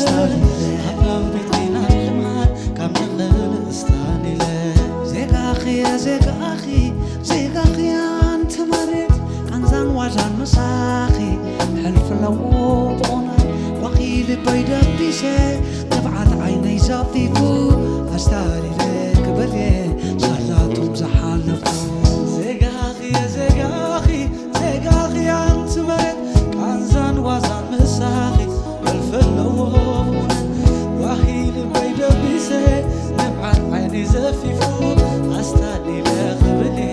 ስታሊን ካብ ቤት ጤና ልማት ካብ ንኽእል ስታሊን ዜጋኺ ዜጋኺ ዜጋኺ ኣንቲ መሬት ቃንዛን ዋዛን ምሳኺ ሕልፍ ኣለዎ ብቑናት ዋኺ ልበይ ደቢሰ ንብዓት ዓይነይ ዘፊፉ ኣስታሊለ ክበልየ ሳላቶም ዝሓለፉ ዜጋኺ ዜጋኺ ዜጋኺ ኣንቲ መሬት ቃንዛን ዋዛን ምሳኺ ሕልፍ ኣለዎ ብቑናት ዋኺ ልበይ ደቢሰ ንብዓት ዓይነይ ዘፊፉ ኣስታሊለ ክብልየ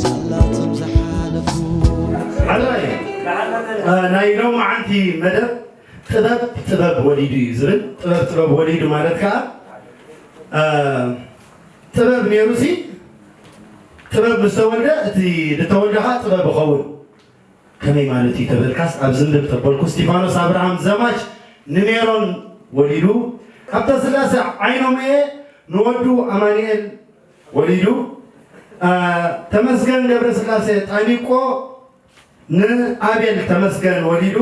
ሳላቶም ዝሓለፉ ሓራይ ናይ ሎማዓንቲ መደብ ጥበብ ጥበብ ወሊዱ እዩ ዝብል። ጥበብ ጥበብ ወሊዱ ማለት ከዓ ጥበብ ነይሩሲ ጥበብ ምስ ተወልደ እቲ ዝተወልደ ከዓ ጥበብ ይኸውን። ከመይ ማለት እዩ ተበልካስ ኣብዚ ምድብ ተበልኩ። እስቲፋኖስ ኣብርሃም ዘማች ንሜሮን ወሊዱ። ሃብተስላሴ ዓይኖምኤ ንወዱ ኣማኑኤል ወሊዱ። ተመስገን ገብረስላሴ ጣኒቆ ንኣቤል ተመስገን ወሊዱ።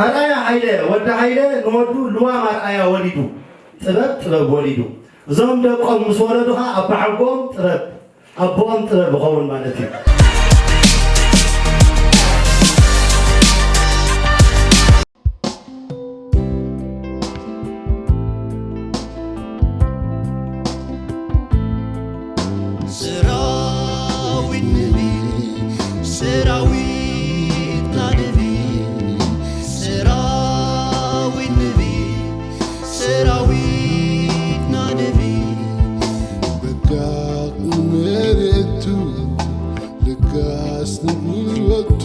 ኣርኣያ ሃይለ ወዲ ሃይለ ንወዱ ልዋም ኣርኣያ ወሊዱ። ጥበብ ጥበብ ወሊዱ። እዞም ደቆም ምስ ወለዱ ኸዓ ኣቦሓጎኦም ጥበብ ኣቦኦም ጥበብ ይኸውን ማለት እዩ። ሰራዊት ንቢ ሰራዊትና ንቢ ሰራዊት ንቢ ሰራዊትና ንቢ በጋቕ ንመሬቱ ለጋስ ንጉልበቱ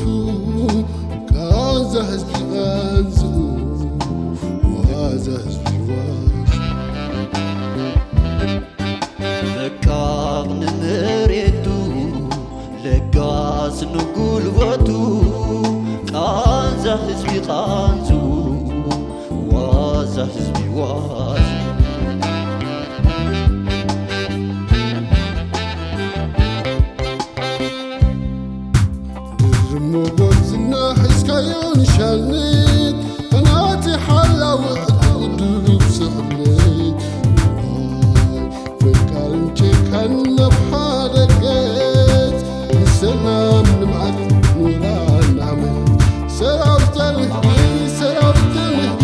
ቃዛ ህዝቢ ቃንዝኡ ዋዛ ህዝቢ ዋዛ በቃቕ ንመሬቱ ለጋስ ንጉልበቱ ቃንዛ ህዝቢ ቃንዝኡ ዋዛ ህዝቢ ዋዛ ግርም ሞጎስ ዝና ሒዝካዮ ንሻልኒት ተናቲ ሓላዊ ዕጡቕ ድሩብ ስዕብኒት ፈቃርን ጭካን ናብ ሓደ ገጽ ንሰላም ልምዓት ንውራን ዓመት ሰራዊት ዛንህዲ ሰራዊት ዛንህዲ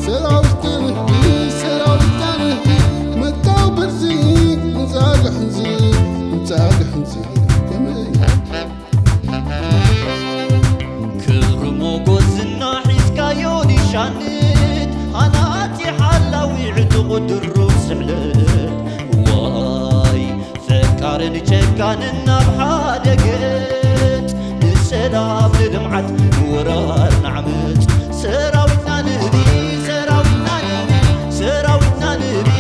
ሰራዊት ዛንህዲ ሰራዊት ዛንህዲ መጣው በርዚ ንጻግሕ ሕንዚ ንጻግሕ ሕንዚ ከመይ ክብሪ ሞጎስ ዝና ሒዝካዮ ኒሻንት ሃናጺ ሓላዊ ዕጡቕ ድሩብ ስሕለት ዋይ ፈቃርን ጨካንን ናብ ሓደ ገጽ ንሰላም ንልምዓት ንወራር ንዓመጽ ሰራዊትና ንህቢ ሰራዊትና ንህቢ ሰራዊትና ንህቢ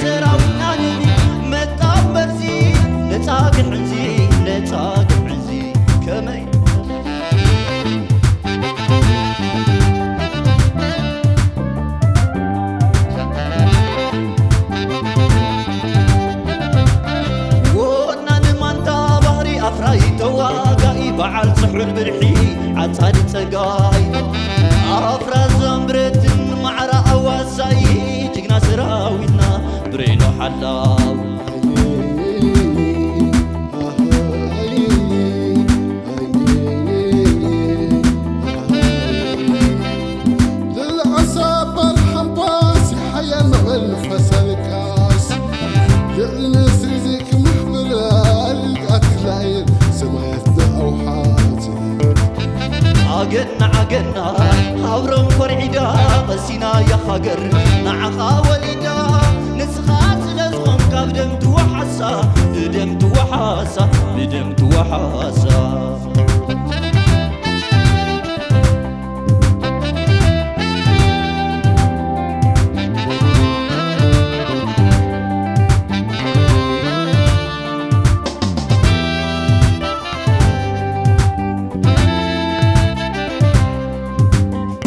ሰራዊትና ንህቢ መጣ በርዚ ነጻ ግዕንዚ ነጻ ግዕንዚ ከመይ ጎና ንማንታ ባህሪ ኣፍራይ ተዋጋኢ በዓል ስሑል ብርሒ ዓጻዲ ጸጋይ ኣፍራዛን ብረትን ማዕራ ኣዋሳኢ ጅግና ሰራዊትና ብሬኖ ሓላው ኣገና ኣገና ኣብሮም ኮርዒዳ ቀሲናያ ሃገር ንዓኻ ወሊዳ ንስኻ ስለ ዝኾንካ ብደም ትወሓሳ ብደም ትወሓሳ ብደም ትወሓሳ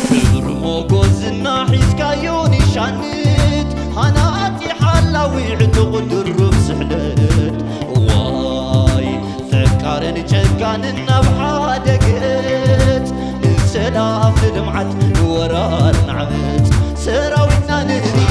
ክብሪ ሞጎስ ዝና ሒዝካዮ ኒሻንት ሃናጺ ሓላዊ ዕጡቕ ድሩብ ስሕለት ዋይ ፈቃርን ጨካንን ናብ ሓደ ገጽ ንሰላም ንልምዓት ንወራር ንዓመጽ ሰራዊትና ንህቢ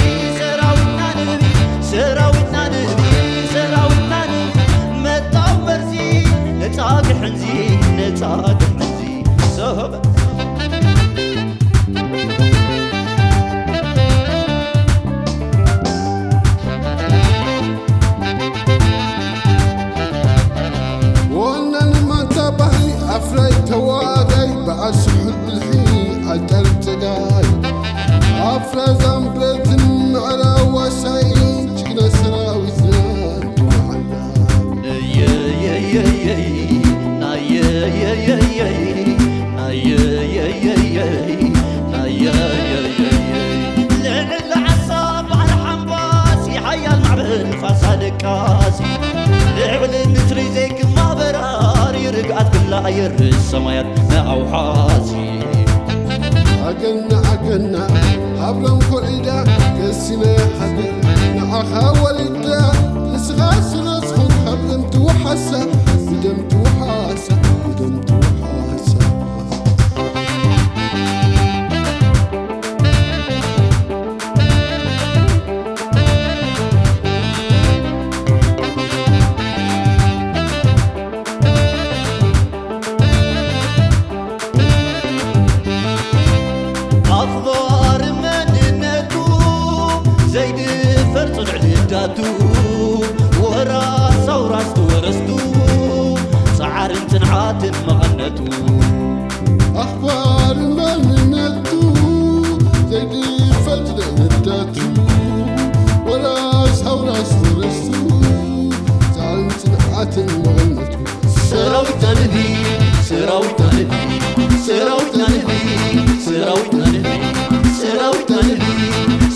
ኣየር ሰማያት ንኣውሓዚ። ኣገና ኣገና ሃብሎም ኮሪዳ ከሲነ ሃገር ንዓኻ ወሪዳ ንስኻ ስለ ዝኾንካ ብደም ትወሓሳ ብደም ትወሓሳ ብደም ትወሓሳ። ኣኽባር መንነቱ ዘይድፈር ጽኑዕ ልዳቱ ወራስ ኣውራስ ወረስቱ ጻዕርን ጽንዓትን መቐነቱ ኣኽባር መንነቱ ዘይድፈር ጽኑዕ ልዳቱ ወራስ ኣውራስ ወረስቱ ጻዕርን ጽንዓትን መቐነቱ ሰራዊት ናንቢ ሰራዊት ናንቢ ሰራዊት ናንቢ ሰራዊት ናንቢ ሰራዊት ናንቢ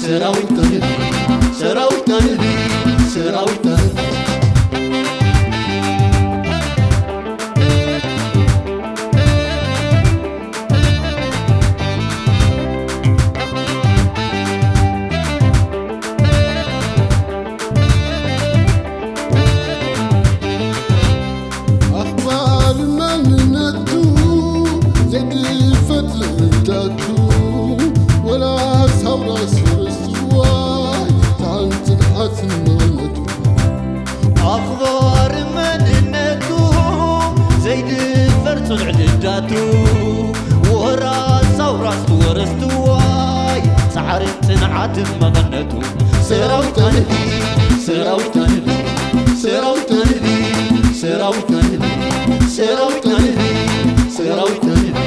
ሰራዊት ናንቢ ሰራዊት ናንቢ ሰራዊት ናንቢ። ኣኽባር መንነቱ ዘግፈት ልእንታቱ ወላ ሳውራ ስርስዋይ ታን ጽንዓት መንነቱ ኣኽባር መንነቱ ዘይድፈር ጽኑዕ ልዳቱ ወራስ ኣውራስ ወረስትዋይ ጻዕርን ጽንዓትን መቐነቱ ሰራዊት ናንቢ ሰራዊት ናንቢ ሰራዊት ናንቢ ሰራዊት ናንቢ ሰራዊት ናንቢ ሰራዊት ናንቢ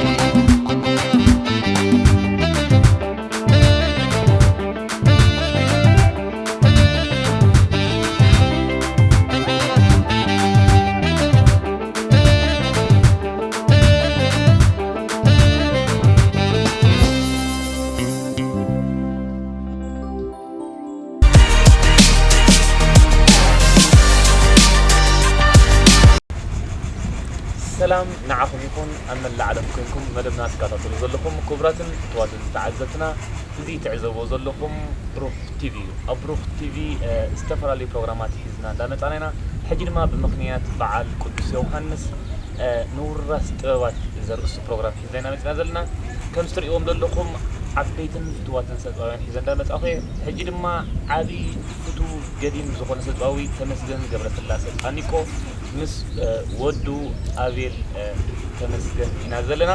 ሰላም ንዓኹም ይኹን ኣብ መላእ ዓለም ኮይንኩም መደብና ትከታተሉ ዘለኹም ክቡራትን ፍቱዋትን ተዓዘብትና፣ እዚ ትዕዘብዎ ዘለኹም ብሩኽ ቲቪ እዩ። ኣብ ብሩኽ ቲቪ፣ እ፣ ዝተፈላለዩ ፕሮግራማት ሒዝና እንዳመጻና ኢና። ሕጂ ድማ ብምኽንያት በዓል ቅዱስ ዮሃንስ፣ እ፣ ንውራስ ጥበባት ዘርእስቱ ፕሮግራም ሒዝና ኢና መጺና ዘለና። ከም እትርእይዎም ዘለኹም ዓበይትን ፍቱዋትን ሰብኣውያን ሒዘ እንዳመጻኹ እየ። ሕጂ ድማ ዓቢ ፍቱው ገዲም ዝኾነ ሰብኣዊ ተመስገን ገብረስላሴ ጣኒቆ ምስ፣ እ፣ ወዱ ኣቤል፣ እ፣ ተመስገን ኢና ዘለና።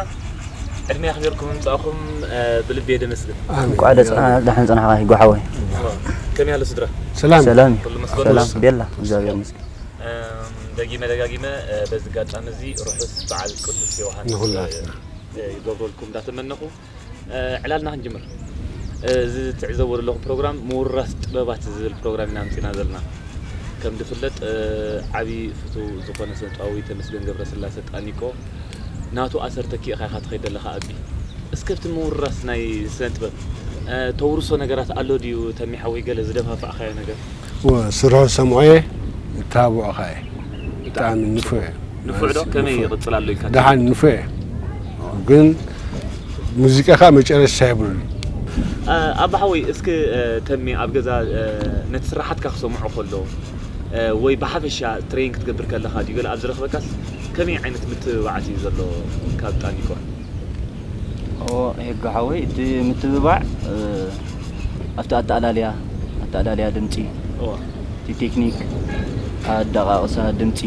ዕድመ ኣኽቢርኩም ምምጻእኩም፣ እ፣ ብልቢ እየ ደመስግን። ኣሜን። እንኳዕ ደጽና-፣ ደሓን ጸናሕካ ይጎ ሓወይ። ከመይ ኣሎ ስድራ? ሰላም። ሰላም እዩ። ኩሉ መስገን? ሰላም፣ ቤላ፣ እግዚኣብሔር ይመስገን። እም፣ ደጊመ ደጋጊመ፣ እ፣ በዚ ኣጋጣሚ እዚ ርሑስ በዓል ቅዱስ ዮሃንስ፣ ንኹላትና። እ፣ ይገብረልኩም እንዳተመነኹ፣ እ፣ ዕላልና ክንጅምር። እ፣ እዚ ትዕዘብዎ ዘለኹም ፕሮግራም ምውርራስ ጥበባት ዝብል ፕሮግራም ኢና ኣምጺና ዘለና። ከም ዝፍለጥ፣ እ፣ ዓቢ ፍቱው ዝኾነ ስነ ጥበባዊ ተመስገን ገብረስላሴ ጣኒቆ ናቱ ኣሰር ተኪእኻ ኢኻ ትኸይድ ዘለኻ ኣቢ። እስከ ኣብቲ ምውርራስ ናይ ስነ ጥበብ፣ እ፣ ተውርሶ ነገራት ኣሎ ድዩ ተሚ ሓወይ ገለ ዝደፋፋእካዮ ነገር? እወ፣ ስርሑ ሰምዖ እየ፣ እተባብዖ ኸኣ እየ። ብጣዕሚ ንፉዕ እየ። ንፉዕ ዶ? ማለት ከመይ ንፉዕ። ይቕጽል ኣሎ ኢልካ ደሓን ትብል? ንፉዕ እየ። ግን ሙዚቃ ኸኣ መጨረሻ የብሉን። እ፣ ኣባ ሓወይ፣ እስኪ፣ እ፣ ተሜ ኣብ ገዛ፣ እ፣ ነቲ ስራሓትካ ክሰምዖ ከሎ፣ እ፣ ወይ ብሓፈሻ ትሬን ክትገብር ከለኻ ድዩ ገለ ኣብ ዝረኽበካስ ከመይ ዓይነት ምትብባዓት እዩ ዘሎ ካብ ጣኒቆ? ኦ፣ ሄጋ ሓወይ፣ እቲ ምትብባዕ፣ እ፣ ኣብቲ ኣተኣላልያ፣ ኣተኣላልያ ድምጺ፣ እዋ። እቲ ቴክኒክ፣ ኣደቓቕሳ ድምጺ፣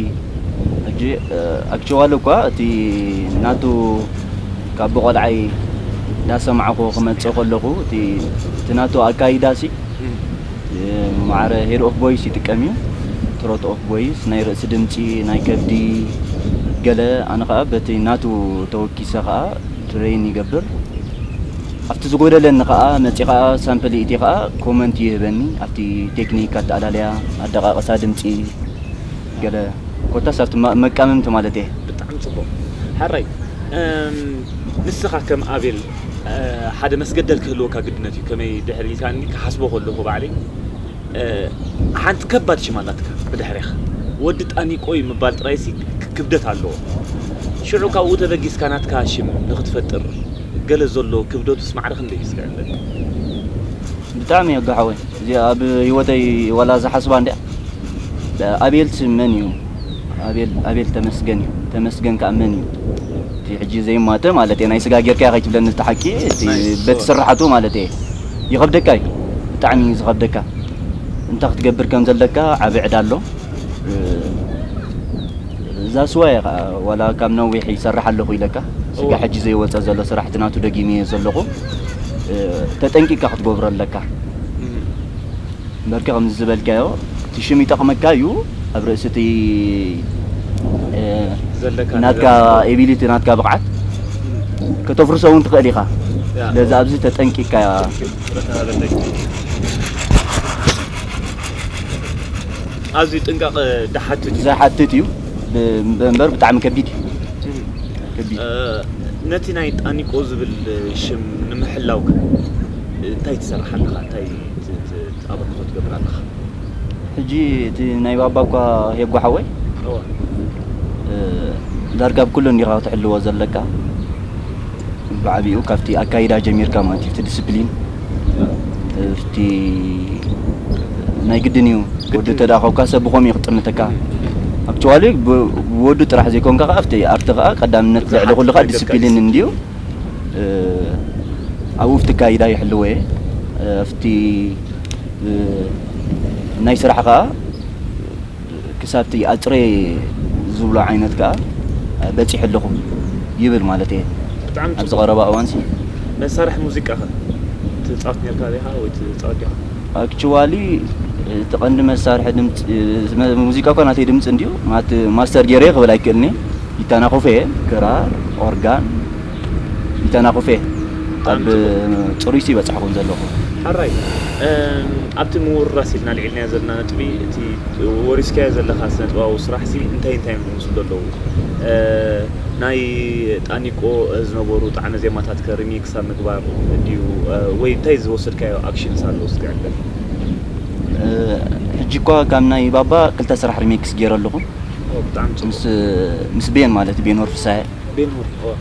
ሕጂ፣ እ፣ ኣክቹዋሊ እኳ እቲ ናቱ ካብ ብቖልዓይ እንዳሰማዕኩ ክመጽእ ከለኹ፣ እቲ፣ እቲ ናቱ ኣካይዳሲ፣ እም። እ፣ ማዕረ ሄድ ኦፍ ቮይስ ይጥቀም እዩ። ትሮት ኦፍ ቮይስ፣ ናይ ርእሲ ድምጺ፣ ናይ ከብዲ፣ ገለ፣ ኣነ ኸኣ በቲ ናቱ ተወኪሰ ኸኣ ትሬን ይገብር። ኣብቲ ዝጎደለኒ ኸኣ መጺእ ኸኣ ሳምፕል ይእቲ ኸኣ ኮመንት ይህበኒ። ኣብቲ ቴክኒክ ኣተኣላልያ፣ ኣደቓቕሳ ድምጺ፣ ገለ ኮታስ ኣብቲ መ-፣ መቃምምቲ ማለት እየ። ብጣዕሚ ጽቡቕ። ሕራይ፣ እም፣ ንስኻ ከም ኣቤል፣ እ፣ ሓደ መስገደል ክህልወካ ግድነት እዩ። ከመይ ድሕሪ ኢልካኒ ክሓስቦ ከለኹ ባዕለይ፣ እ፣ ሓንቲ ከባድ ሽም ኣላትካ ብድሕሬኻ። ወዲ ጣኒቆ እዩ ምባል ጥራይሲ ክ-፣ ክብደት ኣለዎ። ሽዑ ካብኡ ተበጊስካ ናትካ ሽም ንኽትፈጥር ገለ ዘሎ ክብደቱስ ማዕረ ክንደይ እዩ ዝልዕለካ? ብጣዕሚ የጋሓወይ። እዚኣ ኣብ ህይወተይ ዋላ ዝሓስባ እንድያ። ኣቤልስ መን እዩ? ኣቤል፣ ኣቤል ተመስገን እዩ። ተመስገን ከኣ መን እዩ? እቲ ሕጂ ዘይማተ ማለት እየ። ናይ ስጋ ጌርካዮ ከይትብለኒ እቲ ሓቂ፣ እቲ ናይ በቲ ስዋ። ስርሓቱ ማለት እየ። ይኸብደካ እዩ። ብጣዕሚ እዩ ዝኸብደካ። እንታይ ክትገብር ከም ዘለካ ዓቢ ዕዳ ኣሎ። እ፣ እዛ ስዋ እያ ኸዓ፣ ዋላ ካብ ነዊሕ ይሰርሕ ኣለኹ ኢለካ። ስጋ እዋ። ሕጂ ዘይወጸ ዘሎ ስራሕቲ ናቱ ደጊመዮ ዘለኹ። እ፣ ተጠንቂቕካ ክትገብሮ ኣለካ። እም። እምበርከ ከምዚ ዝበልካዮ፣ እቲ ሽም ይጠቕመካ እዩ፣ ኣብ ርእሲ እቲ፣ እ፣ ዘለካ ናትካ ነገር። ኤቢሊቲ፣ ናትካ ብቕዓት ከተፍርሶ እውን ትኽእል ኢኻ። ያ። ስለዚ ኣብዚ ተጠንቂቕካ። ኣዝዩ ጥንቃቐ ዝሓትት እዩ። ዝሓትት እዩ። ብ-፣ እምበር ብጣዕሚ ከቢድ እዩ። እም። ከቢድ። እ፣ ነቲ ናይ ጣኒቆ ዝብል ሽም ንምሕላው ከ እንታይ ትሰርሕ ኣለኻ? እንታይ ት-፣ ት-፣ ኣበርክቶ ትገብር ኣለኻ? ሕጂ እቲ ናይ ባባ እኳ ሄጎ ሓወይ፣ እዋ። እ፣ ዳርጋ ብኩሉ እንዲኻ ክትሕልዎ ዘለካ። ብዓቢኡ ካብቲ ኣካይዳ ጀሚርካ ማለት እዩ፣ እቲ ዲስፕሊን፣ እቲ ናይ ግድን እዩ። ወዲ ግድን። ተዳኸብካ ሰብ ብኸም እዩ ክጥምተካ። ኣክቹዋሊ ብ-፣ ብወዱ ጥራሕ ዘይኮንካ ከኣ ኣብቲ ኣርቲ ከኣ ቀዳምነት ብዙሓት ልዕሊ ኩሉ ከኣ ተገጋስ። ዲስፕሊን እንድዩ። እ፣ ኣብኡ ኣብቲ ኣካይዳ ይሕልዎ እየ። እ፣ ኣብቲ፣ እ፣ ናይ ስራሕ ከኣ ክሳብቲ ኣጽረ ዝብሎ ዓይነት ከኣ በጺሑ ኣለኹ ይብል ማለት እየ። ብጣዕሚ ኣብዚ ጽቡቕ። ቀረባ እዋንሲ መሳርሒ ሙዚቃ ከ ትጻወት ነርካ ዲኻ ወይ ትጻወት ዲኻ? ኣክቹዋሊ እቲ ቀንዲ መሳርሒ ድምጺ፣ መ-፣ ሙዚቃ እኳ ናተይ ድምጺ እንድዩ፣ ማት-፣ ማስተር ጌረ ክብል ኣይክእልኒ። ይተናኹፈ እየ፣ ክራር፣ ኦርጋን፣ ይተናኹፈ እየ። ብጣዕሚ ኣብ ጽቡቕ። ጽሩይሲ በጻሕኩን ዘለኹ። ሕራይ፣ እም፣ ኣብቲ ምውርራስ ኢልና ልዒልናዮ ዘለና ነጥቢ፣ እቲ ወሪስካዮ ዘለኻ ስነ ጥበባዊ ስራሕሲ እንታይ እንታይ እዮም ዝመስሉ ዘለዉ? እ፣ ናይ ጣኒቆ ዝነበሩ ጣዕመ ዜማታት ከ ሪሚክስ ኣብ ምግባር ድዩ? እ፣ ወይ እንታይ ዝወሰድካዮ ኣክሽንስ ኣሎ እስኪ ዕለል? እ፣ ሕጂ እኳ ካብ ናይ ባባ ክልተ ስራሕ ሪሚክስ ገይረ ኣለኹ። ኦ፣ ብጣዕሚ ጽቡቕ። ምስ፣ ምስ ቤን ማለት ቤን ወርፍሳሄ። ቤን ወርፍ፣ ኦ።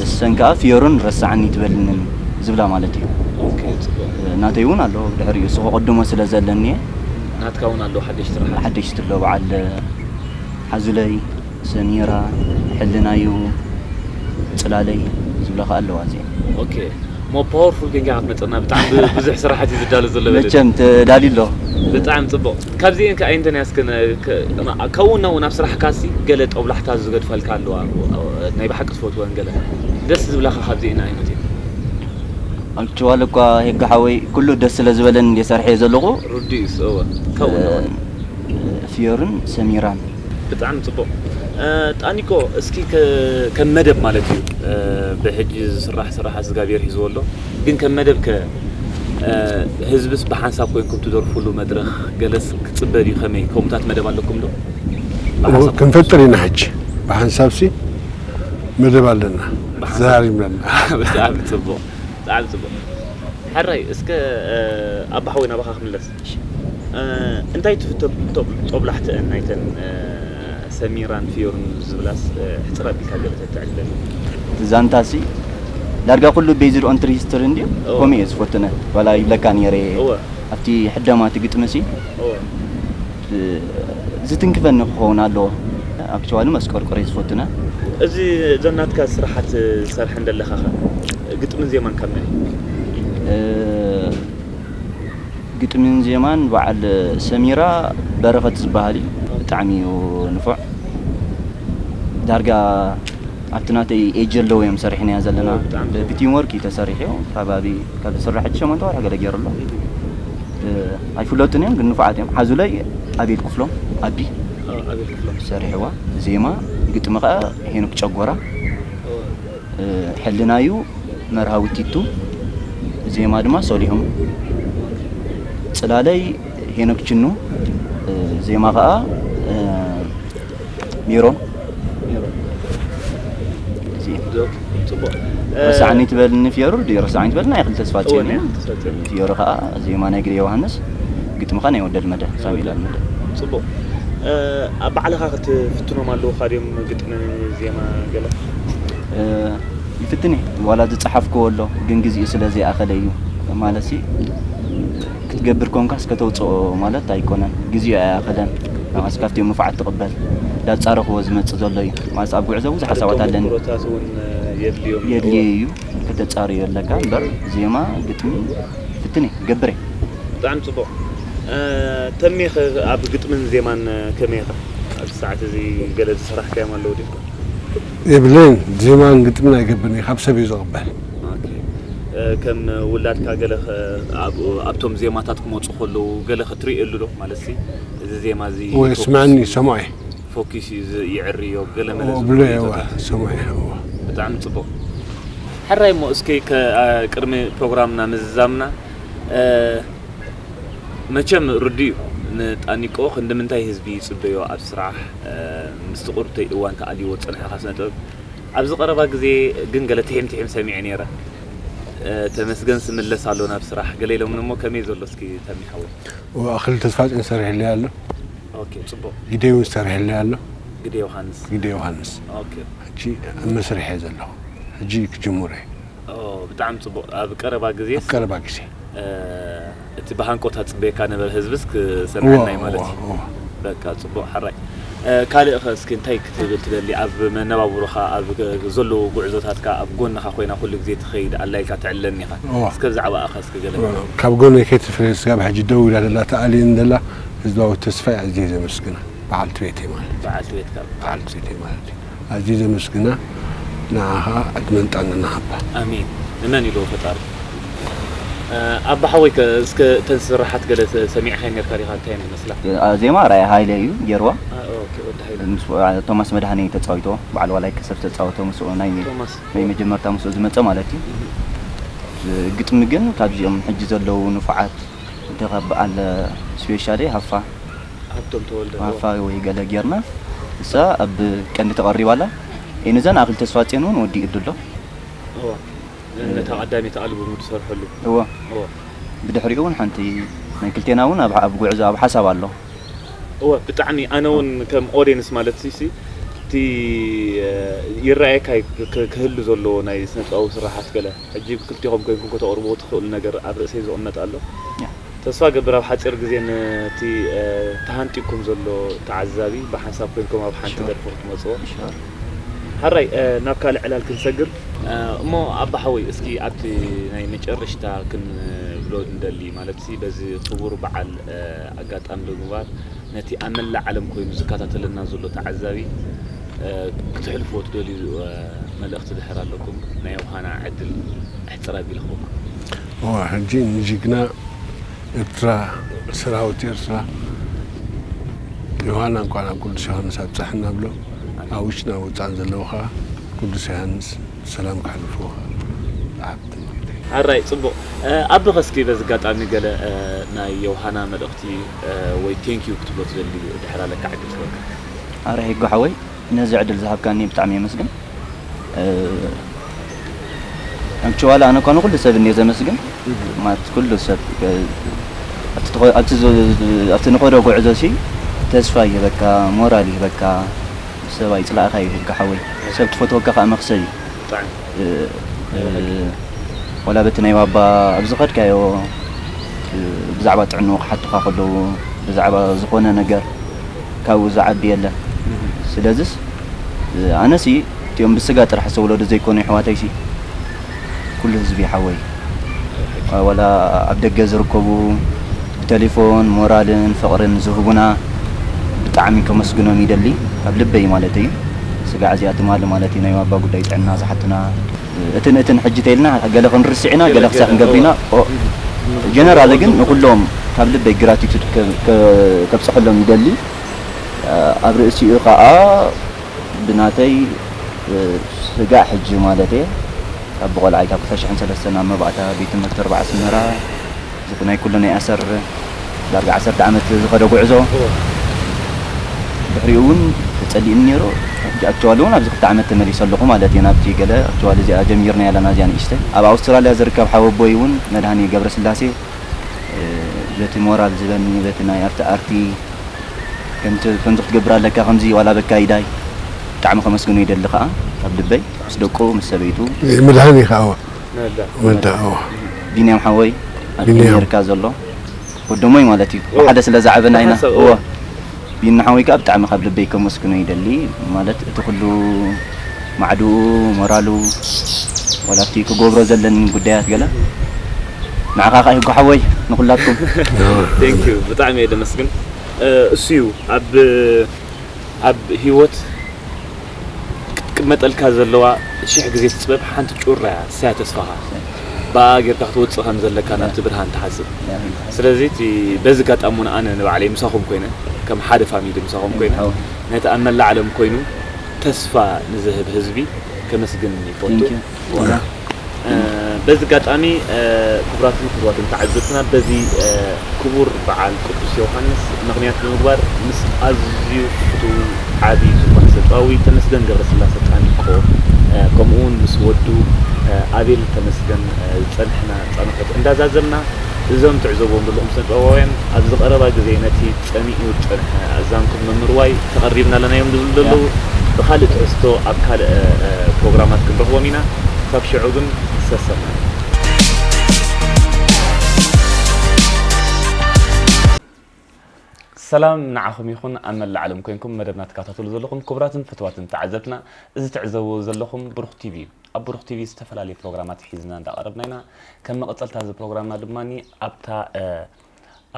እሰን ከኣ ፍዮርን ረሳዕኒ ትበልንን ዝብላ ማለት እዩ። ኦኬ፣ ጽቡቕ። ናተይ እውን ኣሎ ብድሕሪኡ፣ እሱ ከቐድሞ ስለ ዘለኒ እየ። ናትካ እውን ኣሎ ሓደሽቲ ረሓት? ሓደሽቲ ኣሎ፣ በዓል ሓዙለይ፣ ሰሚራ፣ ሕልናዩ፣ ጽላለይ ዝብላ ከኣ ኣለዋ እዚአን። ኦኬ። እሞ ፓወርፉል ኮይንካ ክትመጽና ብጣዕሚ ብ-፣ ብዙሕ ስራሓት እዩ ዝዳሎ ዘሎ በለኒ። መቸም ተዳልዩ ኣሎ። ብጣዕሚ ጽቡቕ። ካብዚኤን ከ ኣየንተን እያ እስከ ነ-፣ ከ-፣ ማ-፣ ካብኡ ናብኡ ናብ ስራሕካሲ ገለ ጦብላሕታ ዝገድፈልካ ኣለዋ? ናይ ብሓቂ ትፈትወን ገለ ደስ ዝብላኻ ካብዚኤን ኣየኖት እየን? ኣክቹዋሊ እኳ ሄጋ ሓወይ ኩሉ ደስ ስለ ዝበለን እንድየ ሰርሐዮ ዘለኹ። ርዱእ እዩ፣ እወ። ካብኡ እ፣ ናብኡ። ፍዮርን ሰሚራን። ብጣዕሚ ጽቡቕ። እ፣ ጣኒቆ፣ እስኪ ከ-፣ ከም መደብ ማለት እዩ፣ እ፣ ብሕጂ ዝስራሕ ስራሕ ስጋቤር ሒዝዎ ኣሎ። ግን ከም መደብ ከ፣ እ፣ ህዝብስ ብሓንሳብ ኮይንኩም ትደርፉሉ መድረኽ ገለስ ክጽበ ድዩ? ከመይ? ከምኡታት መደብ ኣለኩም ዶ? ብሓንሳብ ክንፈጥር ኢና ሕጂ። ብሓንሳብሲ መደብ ኣለና። ብሓንሳብ። ተዛሪብና ኣለና። ብጣዕሚ ጽቡቕ። ብጣዕሚ ጽቡቕ። ሕራይ፣ እስከ፣ እ፣ ኣባ ሓወይ ናባኻ ክምለስ። እ፣ እንታይ ትፍቶ ጦብ-፣ ጦብላሕትአን ናይተን፣ እ፣ ሰሚራን ፍዮርን ዝብላስ፣ እ፣ ሕጽር ኣቢልካ ገለ ተተዕልለኒ? ዛንታሲ ዳርጋ ኩሉ ቤዝድ ኦን ትሪ ሂስትሪ እንድዩ? እወ። ከምኡ እየ ዝፈትነ። ዋላ ይብለካ ነይረ እየ። እወ። ኣብቲ ሕደማ እቲ ግጥሚ ሲ፣ እወ። እ፣ ዝትንክፈኒ ክኸውን ኣለዎ። ኣክቹዋሊ መስቀርቆር እየ ዝፈትነ። እዚ እዘን ናትካ ስራሓት ዝሰርሐ እንደለኻ ኸ፣ ግጥምን ዜማን ካብ መን እዩ? እ፣ ግጥምን ዜማን በዓል ሰሚራ በረኸት ዝበሃል እዩ። ብጣዕሚ እዩ ንፉዕ። ዳርጋ ኣብቲ ናተይ ኤጅ ኣለዉ እዮም ሰሪሕናያ ዘለና። ኦ፣ ብጣዕሚ ጽቡቕ። ብቲም ወርክ እዩ ተሰሪሑ። ከባቢ ካብ ዝስራሕ ሕጂ ሸሞንተ ወርሒ ገለ ገይሩ ኣሎ። እህ። እ፣ ኣይፍለጡን እዮም ግን ንፉዓት እዮም። ሓዙለይ ኣቤል ክፍሎም፣ ኣቢ ኦ፣ ኣቤል ክፍሎም። ሰሪሕዋ። ዜማ፣ ግጥሚ ኸኣ ሄኖክ ጨጎራ። ኦ። እ፣ ሕልናዩ መርሃዊ ቲቱ፣ ዜማ ድማ ሶሊሆም። ጽላለይ ሄኖክ ችኑ፣ እ፣ ዜማ ኸኣ፣ እ፣ ሜሮን። ሜሮን። እዚ እዩ። ዶ-፣ ጽቡቕ። እ፣ ረሳዕኒ ትበልኒ ፍዮሩ ድዩ? ረሳዕኒ ትበልኒ ናይ ክልተ ስፋጽዮን እወ፣ እዩ። ናይ ክልተ ስፋጽዮን። ፍዮሩ ኸኣ ዜማ ናይ ግደ ዮሃንስ፣ ግጥሚ ኸኣ ናይ ወደል መደ፣ ሳሙኤል ኣልመደ። ጽቡቕ። ኣብ ባዕልኻ ክትፍትኖም ኣለውኻ ድዮም ግጥሚ፣ ዜማ ገለ? ይፍትን እየ። ዋላ ዝጸሓፍክዎ ኣሎ፣ ግን ግዜኡ ስለ ዘይኣኸለ እዩ። ማለትሲ ክትገብር ኮንካስ ከተውጽኦ ማለት ኣይኮነን። ግዜኡ ኣይኣኸለን። ንዓስ ካብቲኦም ንፉዓት ትቕበል። ዳብ ጻረኽዎ ዝመጽእ ዘሎ እዩ። ማለት ኣብ ጉዕዞ ብዙሕ ሓሳባት ኣለኒ። ተሞክሮታት እውን የድልዮም። የድልዮ እዩ። ከተጻርዮ ኣለካ እምበር ዜማ፣ ግጥሚ ይፍትን እየ። ይገብር እየ። ብጣዕሚ ጽቡቕ። ተሜኸ ኣብ ግጥምን ዜማን ከመይ ኢኻ? ኣብዚ ሰዓት እዚ ገለ ዝሰራሕካዮም ኣለዉ ድዩ? የብለይን። ዜማን ግጥምን ኣይገብርን እየ፣ ካብ ሰብ እዩ ዝቕበል። ከም ውላድካ ገለ ኣብቶም ዜማታት ክመፁ ከለዉ ገለ ክትርእየሉ ዶ? ማለት እዚ ዜማ እዚ ወይ ስምዐኒ ሰምዖ እየ። ፎኪስ እዩ ይዕርዮ ገለ መለ ብሎ እየ። ሰምዖ እየ። ብጣዕሚ ፅቡቅ። ሕራይ እሞ እስኪ ቅድሚ ፕሮግራምና ምዝዛምና መቸም ርዱ እዩ፣ ንጣኒቆ ክንዲ ምንታይ ህዝቢ ይፅበዮ ኣብ ስራሕ፣ ምስቲ ቁርብተይ እዋን ተኣልይዎ ዝፀንሐ ስነ ጥበብ ኣብዚ ቀረባ ግዜ ግን ገለ ትሒም ትሒም ሰሚዐ ነይረ። ተመስገን ስምለስ ኣሎ ናብ ስራሕ ገለ ኢሎምኒ እሞ ከመይ ዘሎ እስኪ ተሚሓዎ? ኣኽሊሉ ተስፋጽዮን ሰሪሕለይ ኣሎ። ኦኬ፣ ጽቡቕ። ግደ እውን ሰሪሕለይ ኣሎ። ግደ ዮሃንስ። ግደ ዮሃንስ። ኦኬ። ሕጂ ኣብ መስርሕ እየ ዘለኹ። ሕጂ ክጅምሮ እየ። ኦ፣ ብጣዕሚ ጽቡቕ። ኣብ ቀረባ ግዜ ኣብ ቀረባ ግዜ። እቲ ብሃንቆታ ጽበየካ ነበረ ህዝብስ ክሰምዐና እዩ ማለት እዩ። በቃ ጽቡቕ፣ ሕራይ። ካልእ ኸ እስኪ እንታይ ክትብል ትደሊ? ኣብ መነባብሮኻ፣ ኣብ ዘለዉ ጉዕዞታትካ ኣብ ጎንኻ ኮይና ኩሉ ግዜ ትኸይድ ኣላ ኢልካ ተዕልለኒ ኢኻ። እስከ ብዛዕባኣ ኸ እስኪ ገለ። ካብ ጎነይ ከይትፍለ ስጋብ ሕጂ ደው ኢላ ዘላ ተኣልየኒ ዘላ ህዝባዊ ተስፋይ ኣዝየ ዘመስግና። በዓልቲ ቤተይ ማለት እዩ። በዓልቲ ቤትካ። በዓልቲ ቤተይ ማለት እዩ። ኣዝየ ዘመስግና። ንዓኻ ዕድመን ጥዕናን ይሃባ። ኣሜን። ንመን ኢሉ ፈጣሪ? ኣባ ሓወይ ከ እስከ እተን ስራሓት ገለ ሰሚዕኻየን ነርካ ዲኻ? እንታይ እየን ዝመስላ? ዜማ ራእይ ሃይለ እዩ ጌርዋ። ቶማስ መድሃኔ ተፃዊቶ በዓል ዋላይ ከሰብ ተፃወቶ ምስኡ ናይ ናይ መጀመርታ ምስኡ ዝመፀ ማለት እዩ። ግጥሚ ግን ካብዚኦም ሕጂ ዘለዉ ንፉዓት እንተ ካብ በዓል ስፔሻሊ ሃፋ ሃብቶም ተወልደ ሃፋ ወይ ገለ ጌርና እሳ ኣብ ቀንዲ ተቐሪባ ኣላ። ንዘን ኣኽል ተስፋፅዮን እውን ወዲኡ ኣሎ። ነታ ቀዳመይቲ ኣልቡም ዝሰርሐሉ እወ። ብድሕሪኡ እውን ሓንቲ ናይ ክልቴና እውን ኣብ ጉዕዞ ኣብ ሓሳብ ኣሎ። እወ፣ ብጣዕሚ ኣነ እውን ከም ኦድየንስ ማለት ሲ እቲ ይረኣየካ ክህሉ ዘለዎ ናይ ስነጥበባዊ ስራሓት ገለ ሕጂ ክልቲኹም ኮይንኩም ከተቕርብዎ ትኽእሉ ነገር ኣብ ርእሰይ ዝቕመጥ ኣሎ። ተስፋ ገብር ኣብ ሓፂር ግዜ ነቲ ተሃንጢኩም ዘሎ ተዓዛቢ ብሓንሳብ ኮይንኩም ኣብ ሓንቲ ደርፊ ክትመፅዎ። ሕራይ ናብ ካልእ ዕላል ክንሰግር እሞ ኣባ ሓወይ እስኪ ኣብቲ ናይ መጨረሽታ ክንብሎ ንደሊ ማለት ሲ በዚ ክቡር በዓል ኣጋጣሚ ብምግባር ነቲ ኣብ መላእ ዓለም ኮይኑ ዝከታተለና ዘሎ ተዓዛቢ ክትሕልፍዎ ትደልዩ መልእኽቲ ድሕር ኣለኩም ናይ ውሃና ዕድል ኣሕፅር ኣቢልኹም። ሕጂ ንጅግና ኤርትራ ሰራዊት ኤርትራ ዮሃና እንኳን ኣብ ቅዱስ ዮሃንስ ኣብፀሐና ብሎ ኣብ ውሽጥን ኣብ ወፃእን ዘለዉ ከዓ ቅዱስ ዮሃንስ ብሰላም ከሕልፍዎ ከዓ ብሓብቲ ምኒተይ። ኣራይ ፅቡቕ። ኣቢ ኸስኪ በዚ ኣጋጣሚ ገለ ናይ ዮሃና መልእኽቲ ወይ ቴንኪዩ ክትብሎ ትደሊ ድሕር ኣለካ ዕድል ክበካ። ኣረ ሄጎ ሓወይ ነዚ ዕድል ዝሃብካኒ ብጣዕሚ የመስግን። ኣክቹዋሊ ኣነ እኳ ንኩሉ ሰብ እንየ ዘመስግን ማለት ኩሉ ሰብ ኣብቲ ንኸዶ ጉዕዞ ሲ ተስፋ ይህበካ፣ ሞራል ይህበካ፣ ሰብ ኣይፅላእኻ ይህብካ ሓወይ። ሰብ ትፈትወካ ከዓ መኽሰብ እዩ። ዋላ በቲ ናይ ባባ ኣብ ዝኸድካዮ ብዛዕባ ጥዕንኡ ክሓቱኻ ከለዉ ብዛዕባ ዝኾነ ነገር ካብኡ ዝዓቢ የለን። ስለዝስ ኣነሲ እቲኦም ብስጋ ጥራሕ ዝተወለዱ ዘይኮኑ የሕዋተይሲ ኩሉ ህዝቢ ይሓወይ ዋላ ኣብ ደገ ዝርከቡ ብቴሌፎን ሞራልን ፍቕርን ዝህቡና ብጣዕሚ ከመስግኖም ይደሊ ካብ ልበይ ማለት እዩ። ስጋዕ እዚኣ ትማሊ ማለት እዩ ናይ ባባ ጉዳይ ጥዕና ዝሓትና እትን እትን ሕጂ ተይልና ገለ ክንርስዕ ኢና ገለ ክሳብ ክንገብር ኢና። ጀነራል ግን ንኩሎም ካብ ልበይ ግራቲቱድ ከብፅሐሎም ይደሊ። ኣብ ርእሲኡ ከዓ ብናተይ ስጋዕ ሕጂ ማለት እየ ካብ ብቆልዓይ ካብ ክልተ ሽሕን ሰለስተን ኣብ መባእታ ቤት ትምህርቲ ኣርባዓ ኣስመራ እዚ ናይ ኩሉ ናይ ኣሰር ዳርጋ ዓሰርተ ዓመት ዝኸደ ጉዕዞ ድሕሪኡ እውን ተፀሊእኒ ነይሩ። ሕጂ ኣክቹዋሊ እውን ኣብዚ ክልተ ዓመት ተመሊሰ ኣለኹ ማለት እየ ናብቲ ገለ ኣክቹዋሊ እዚኣ ጀሚርናያ ኣለና እዚኣ ንእሽተይ ኣብ ኣውስትራልያ ዝርከብ ሓወቦይ እውን መድሃኒ ገብረስላሴ በቲ ሞራል ዝበኒ በቲ ናይ ኣብቲ ኣርቲ ከምዚ ከምዚ ክትገብር ኣለካ፣ ከምዚ ዋላ በካ ኢዳይ። ብጣዕሚ ከመስግኖ ይደሊ ከኣ ካብ ልበይ፣ ምስ ደቁ፣ ምስ ሰበይቱ። ምድሃን ኢኻ። እዋ ወዳ። እዋ። ቢንያም ሓወይ፣ ኣብ ቢንያም። ኣሜሪካ ዘሎ ወደሞይ ማለት እዩ። ብሓደ ስለ ዝዓበና ኢና። ብሓሳብ፣ እወ እወ። ቢኒ ሓወይ ከኣ ብጣዕሚ ካብ ልበይ ከመስግኖ ይደሊ። ማለት እቲ ኩሉ ማዕድኡ፣ ሞራሉ፣ ዋላ እቲ ክገብሮ ዘለኒ ጉዳያት ገለ፣ ንዓኻ ከኣ ይጎ ሓወይ፣ ንኹላትኩም። Thank you፣ ብጣዕሚ እየ ደመስግን። እሱ እዩ ኣብ ኣብ ህይወት ክትቅመጠልካ ዘለዋ ሽሕ ግዜ ትፅበብ ሓንቲ ጩራ እያ፣ ንሳ እያ ተስፋኻ። ብኣ ጌርካ ክትወፅእ ከም ዘለካ ናብቲ ብርሃን ትሓስብ። ስለዚ እቲ በዚ ኣጋጣሚ እውን ኣነ ንባዕለይ ምሳኹም ኮይነ፣ ከም ሓደ ፋሚሊ ምሳኹም ኮይነ፣ ነቲ ኣብ መላእ ዓለም ኮይኑ ተስፋ ንዝህብ ህዝቢ ከመስግን ይፈቱ። Thank you። እ፣ በዚ ኣጋጣሚ እ፣ ክቡራትን ክቡራትን ተዓዘብትና፣ በዚ እ፣ ክቡር በዓል ቅዱስ ዮሃንስ ምኽንያት ብምግባር ምስ ኣዝዩ ፍቱው ዓቢ ዝኾነ ሰብኣዊ ተመስገን ገብረስላሰ ጣኒቆ እ፣ ከምኡ እውን ምስ ወዱ እ፣ ኣቤል ተመስገን እ፣ ዝጸንሕና ጻንሖት እንዳዛዘምና፣ እዞም ትዕዘብዎም ዘለኹም ስነ ጥበባውያን ኣብዚ ቀረባ ግዜ ነቲ ጸኒኡ ዝጸንሐ ኣዛንኩም ምምርዋይ ተቐሪብና ኣለና እዮም ዝብሉ ዘለዉ። ብኻልእ ትሕዝቶ ኣብ ካልእ እ፣ ፕሮግራማት ክንረኽቦም ኢና። ክሳብ ሽዑ ግን ሰሰና። ሰላም ንዓኹም ይኹን ኣብ መላእ ዓለም ኮይንኩም መደብና ትከታተሉ ዘለኹም ክቡራትን ፍትዋትን ተዓዘብትና፣ እዚ ትዕዘብዎ ዘለኹም ብሩኽ ቲቪ እዩ። ኣብ ብሩኽ ቲቪ ዝተፈላለዩ ፕሮግራማት ሒዝና እንዳቐረብና ኢና። ከም መቐጸልታ እዚ ፕሮግራምና ድማ ኣብታ እ፣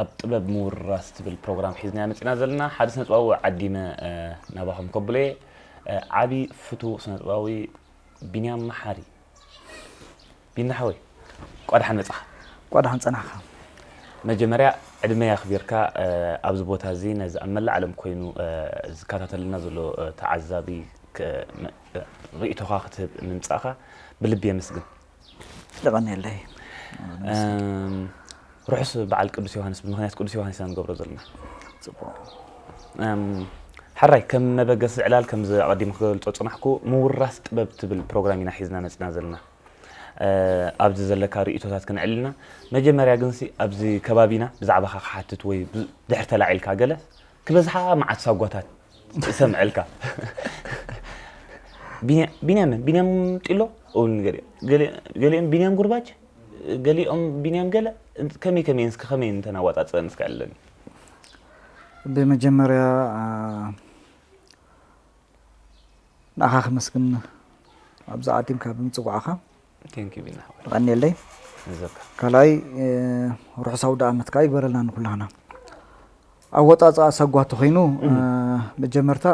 ኣብ ጥበብ ምውርራስ ትብል ፕሮግራም ሒዝና መጺና ዘለና ሓደ ስነጥበባዊ ዓዲመ እ፣ ናባኹም ከብሎ እየ። እ፣ ዓቢ ፍቱው ስነጥበባዊ ቢንያም መሓሪ። ቢኒ ሓወይ፣ ቋድሓን መጻኻ። ቋድሓን ጸናሕካ። መጀመርያ ዕድመ ኣኽቢርካ እ፣ ኣብዚ ቦታ እዚ ነዚ ኣብ መላእ ዓለም ኮይኑ እ፣ ዝከታተልና ዘሎ እ፣ ተዓዛቢ ክ- ም- እ፣ ርእይቶኻ ክትህብ ምምጻእካ ብልቢ የመስግን። የቐንየለይ። እም፣ ርሑስ በዓል ቅዱስ ዮሃንስ ብምኽንያት ቅዱስ ዮሃንስ ኢና ንገብሮ ዘለና። ጽቡቕ። እም፣ ሕራይ ከም መበገሲ ዕላል ከምዚ ኣቐዲሙ ክገልጾ ጽናሕኩ ምውራስ ጥበብ ትብል ፕሮግራም ኢና ሒዝና መጽና ዘለና። እ፣ ኣብዚ ዘለካ ርእይቶታት ክንዕልና መጀመርያ ግንሲ ኣብዚ ከባቢና ብዛዕባኻ ክሓትት ወይ ብ- ድሕር ተላዒልካ ገለ ክበዝሓ መዓት ሳጓታት ይሰምዐልካ። ቢንያ- ቢንያም መን? ቢንያም ጢሎ? እውን ገሊኦም ገሊ- ገሊኦም ቢንያም ጉርባጅ፣ ገሊኦም ቢንያም ገለ። ከመይ ከመይ እስከ ከመይ እንተናዋፃፅረን እስከ ዕለኒ። ብመጀመርያ ኣ፣ ንኣኻ ከመስግን ኣብዚ ዓዲምካ ብምፅዋዕኻ። Thank you ቢና ሓወይ። ይቐንየለይ። ንዘካ ካልኣይ እ፣ ርሑስ ኣውደ ዓመት ከዓ ይግበረልና ንኩላህና። ኣወፃፅኣ ሰጓ ተኮይኑ እ፣ መጀመርታ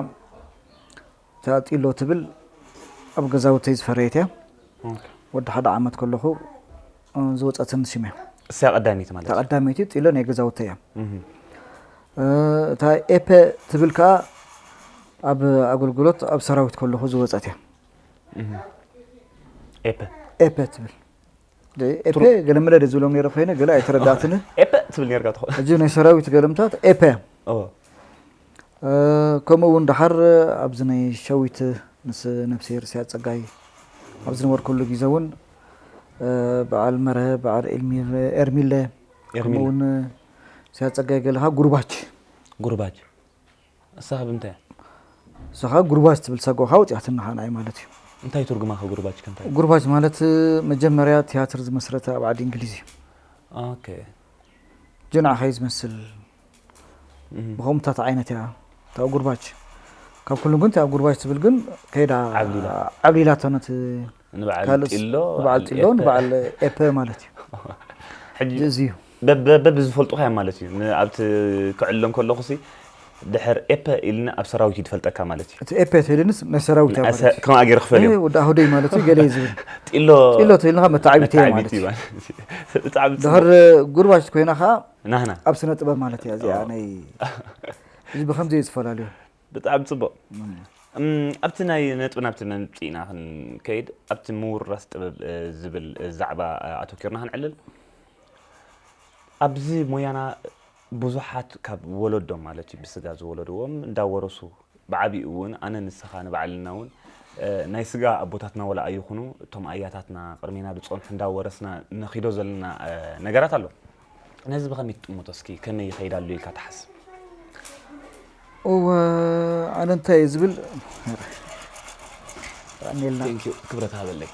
እታ ጢሎ ትብል ኣብ ገዛውተይ ዝፈረየት እያ። ወዲ ሓደ ዓመት ከለኹ እ፣ ዝወፀትን ሽም እያ። እሳ ቀዳሚት ማለት እታ እዩ። ቀዳመይቲ ጢሎ ናይ ገዛውተይ እያ። እህ። እ፣ እታ ኤፐ ትብል ከዓ ኣብ ኣገልግሎት ኣብ ሰራዊት ከለኹ ዝወፀት እያ። እህ። ኤፐ ኤፐ ትብል ኤፐ ገለመለ ደ ዝብሎም ነይረ ኮይነ ገለ ኣይተረዳእትን። ኤፐ ትብል ነርካ ትኾ እዚ ናይ ሰራዊት ገለምታት ኤፐ እያ። ኦ እ፣ ከምኡ እውን ደሓር ኣብዚ ናይ ሸዊት ምስ ነብስሄር ስያ ፀጋይ ኣብ ዝነበርኩሉ ግዜ እውን እ፣ በዓል መረ በዓል ኤልሚር ኤርሚለ ኤርሚለ። ከምኡ እውን ስያ ፀጋይ ገለኻ ጉርባች ጉርባጅ እሳ ብምንታይ እያ? እሳኻ ጉርባች ትብል ሰጎኻ ውፅያትና ሓናይ ማለት እዩ። እንታይ ትርጉማ ከ ጉርባጅ ከምታይ? ጉርባች ማለት መጀመርያ ቲያትር ዝመስረተ ኣብ ዓዲ እንግሊዝ እዩ። ኦኬ ጀናዕኻ እዩ ዝመስል። ብኸምኡታት ዓይነት እያ እታ ጉርባች። ካብ ኩሉ ግን እታ ጉርባች ትብል ግን ከይዳ ዓብሊላ። ዓብሊላቶ ነቲ ንበዓል ካልእ ጢሎ ንበዓል ጢሎ ኤፐ። ንበዓል ኤፐ ማለት እዩ። ሕጂ እዚ እዩ። በበ ብዝፈልጡኻ እዮም ማለት እዩ። ን- ኣብቲ ክዕሎም ከለኹ ሲ ድሕር ኤፐ ኢልና ኣብ ሰራዊት እዩ ዝፈልጠካ ማለት እዩ። እቲ ኤፐ ተይልንስ ናይ ሰራዊት እያ ማለት እዩ። ከምኣ ገይረ ክፈል እዩ። ወዲ ኣሁደይ ማለት እዩ ገለ እዩ ዝብል። ጢሎ ጢሎ ተይልንኻ መተዓቢት እያ ማለት እዩ። ብጣዕሚ ድሕር ጉርባች ኮይና ከዓ ናህና ኣብ ስነ ጥበብ ማለት እያ እዚኣ ናይ እዚ ብከምዚ እዩ ዝፈላለዩ። ብጣዕሚ ፅቡቕ። እም፣ ኣብቲ ናይ ነጥቢ ናብቲ መምፅእና ክንከይድ ኣብቲ ምውራስ ጥበብ እ፣ ዝብል እ፣ ዛዕባ እ፣ ኣተኪርና ክንዕልል። ኣብዚ ሞያና ብዙሓት ካብ ወለዶም ማለት እዩ ብስጋ ዝወለድዎም እንዳወረሱ ብዓቢኡ እውን ኣነ ንስኻ ንባዕልና እውን እ፣ ናይ ስጋ ኣቦታትና ወላ ኣይኹኑ እቶም ኣያታትና ቅድሜና ዝፀንሑ እንዳወረስና ነኺዶ ዘለና እ፣ ነገራት ኣሎ። ነዚ ብኸመይ ትጥምቶ እስኪ ከመይ ይኸይድ ኣሎ ኢልካ ትሓስብ? እወ፣ ኣነ እንታይ እየ ዝብል? ኣሜልና። Thank you፣ ክብረት ሃበለይ።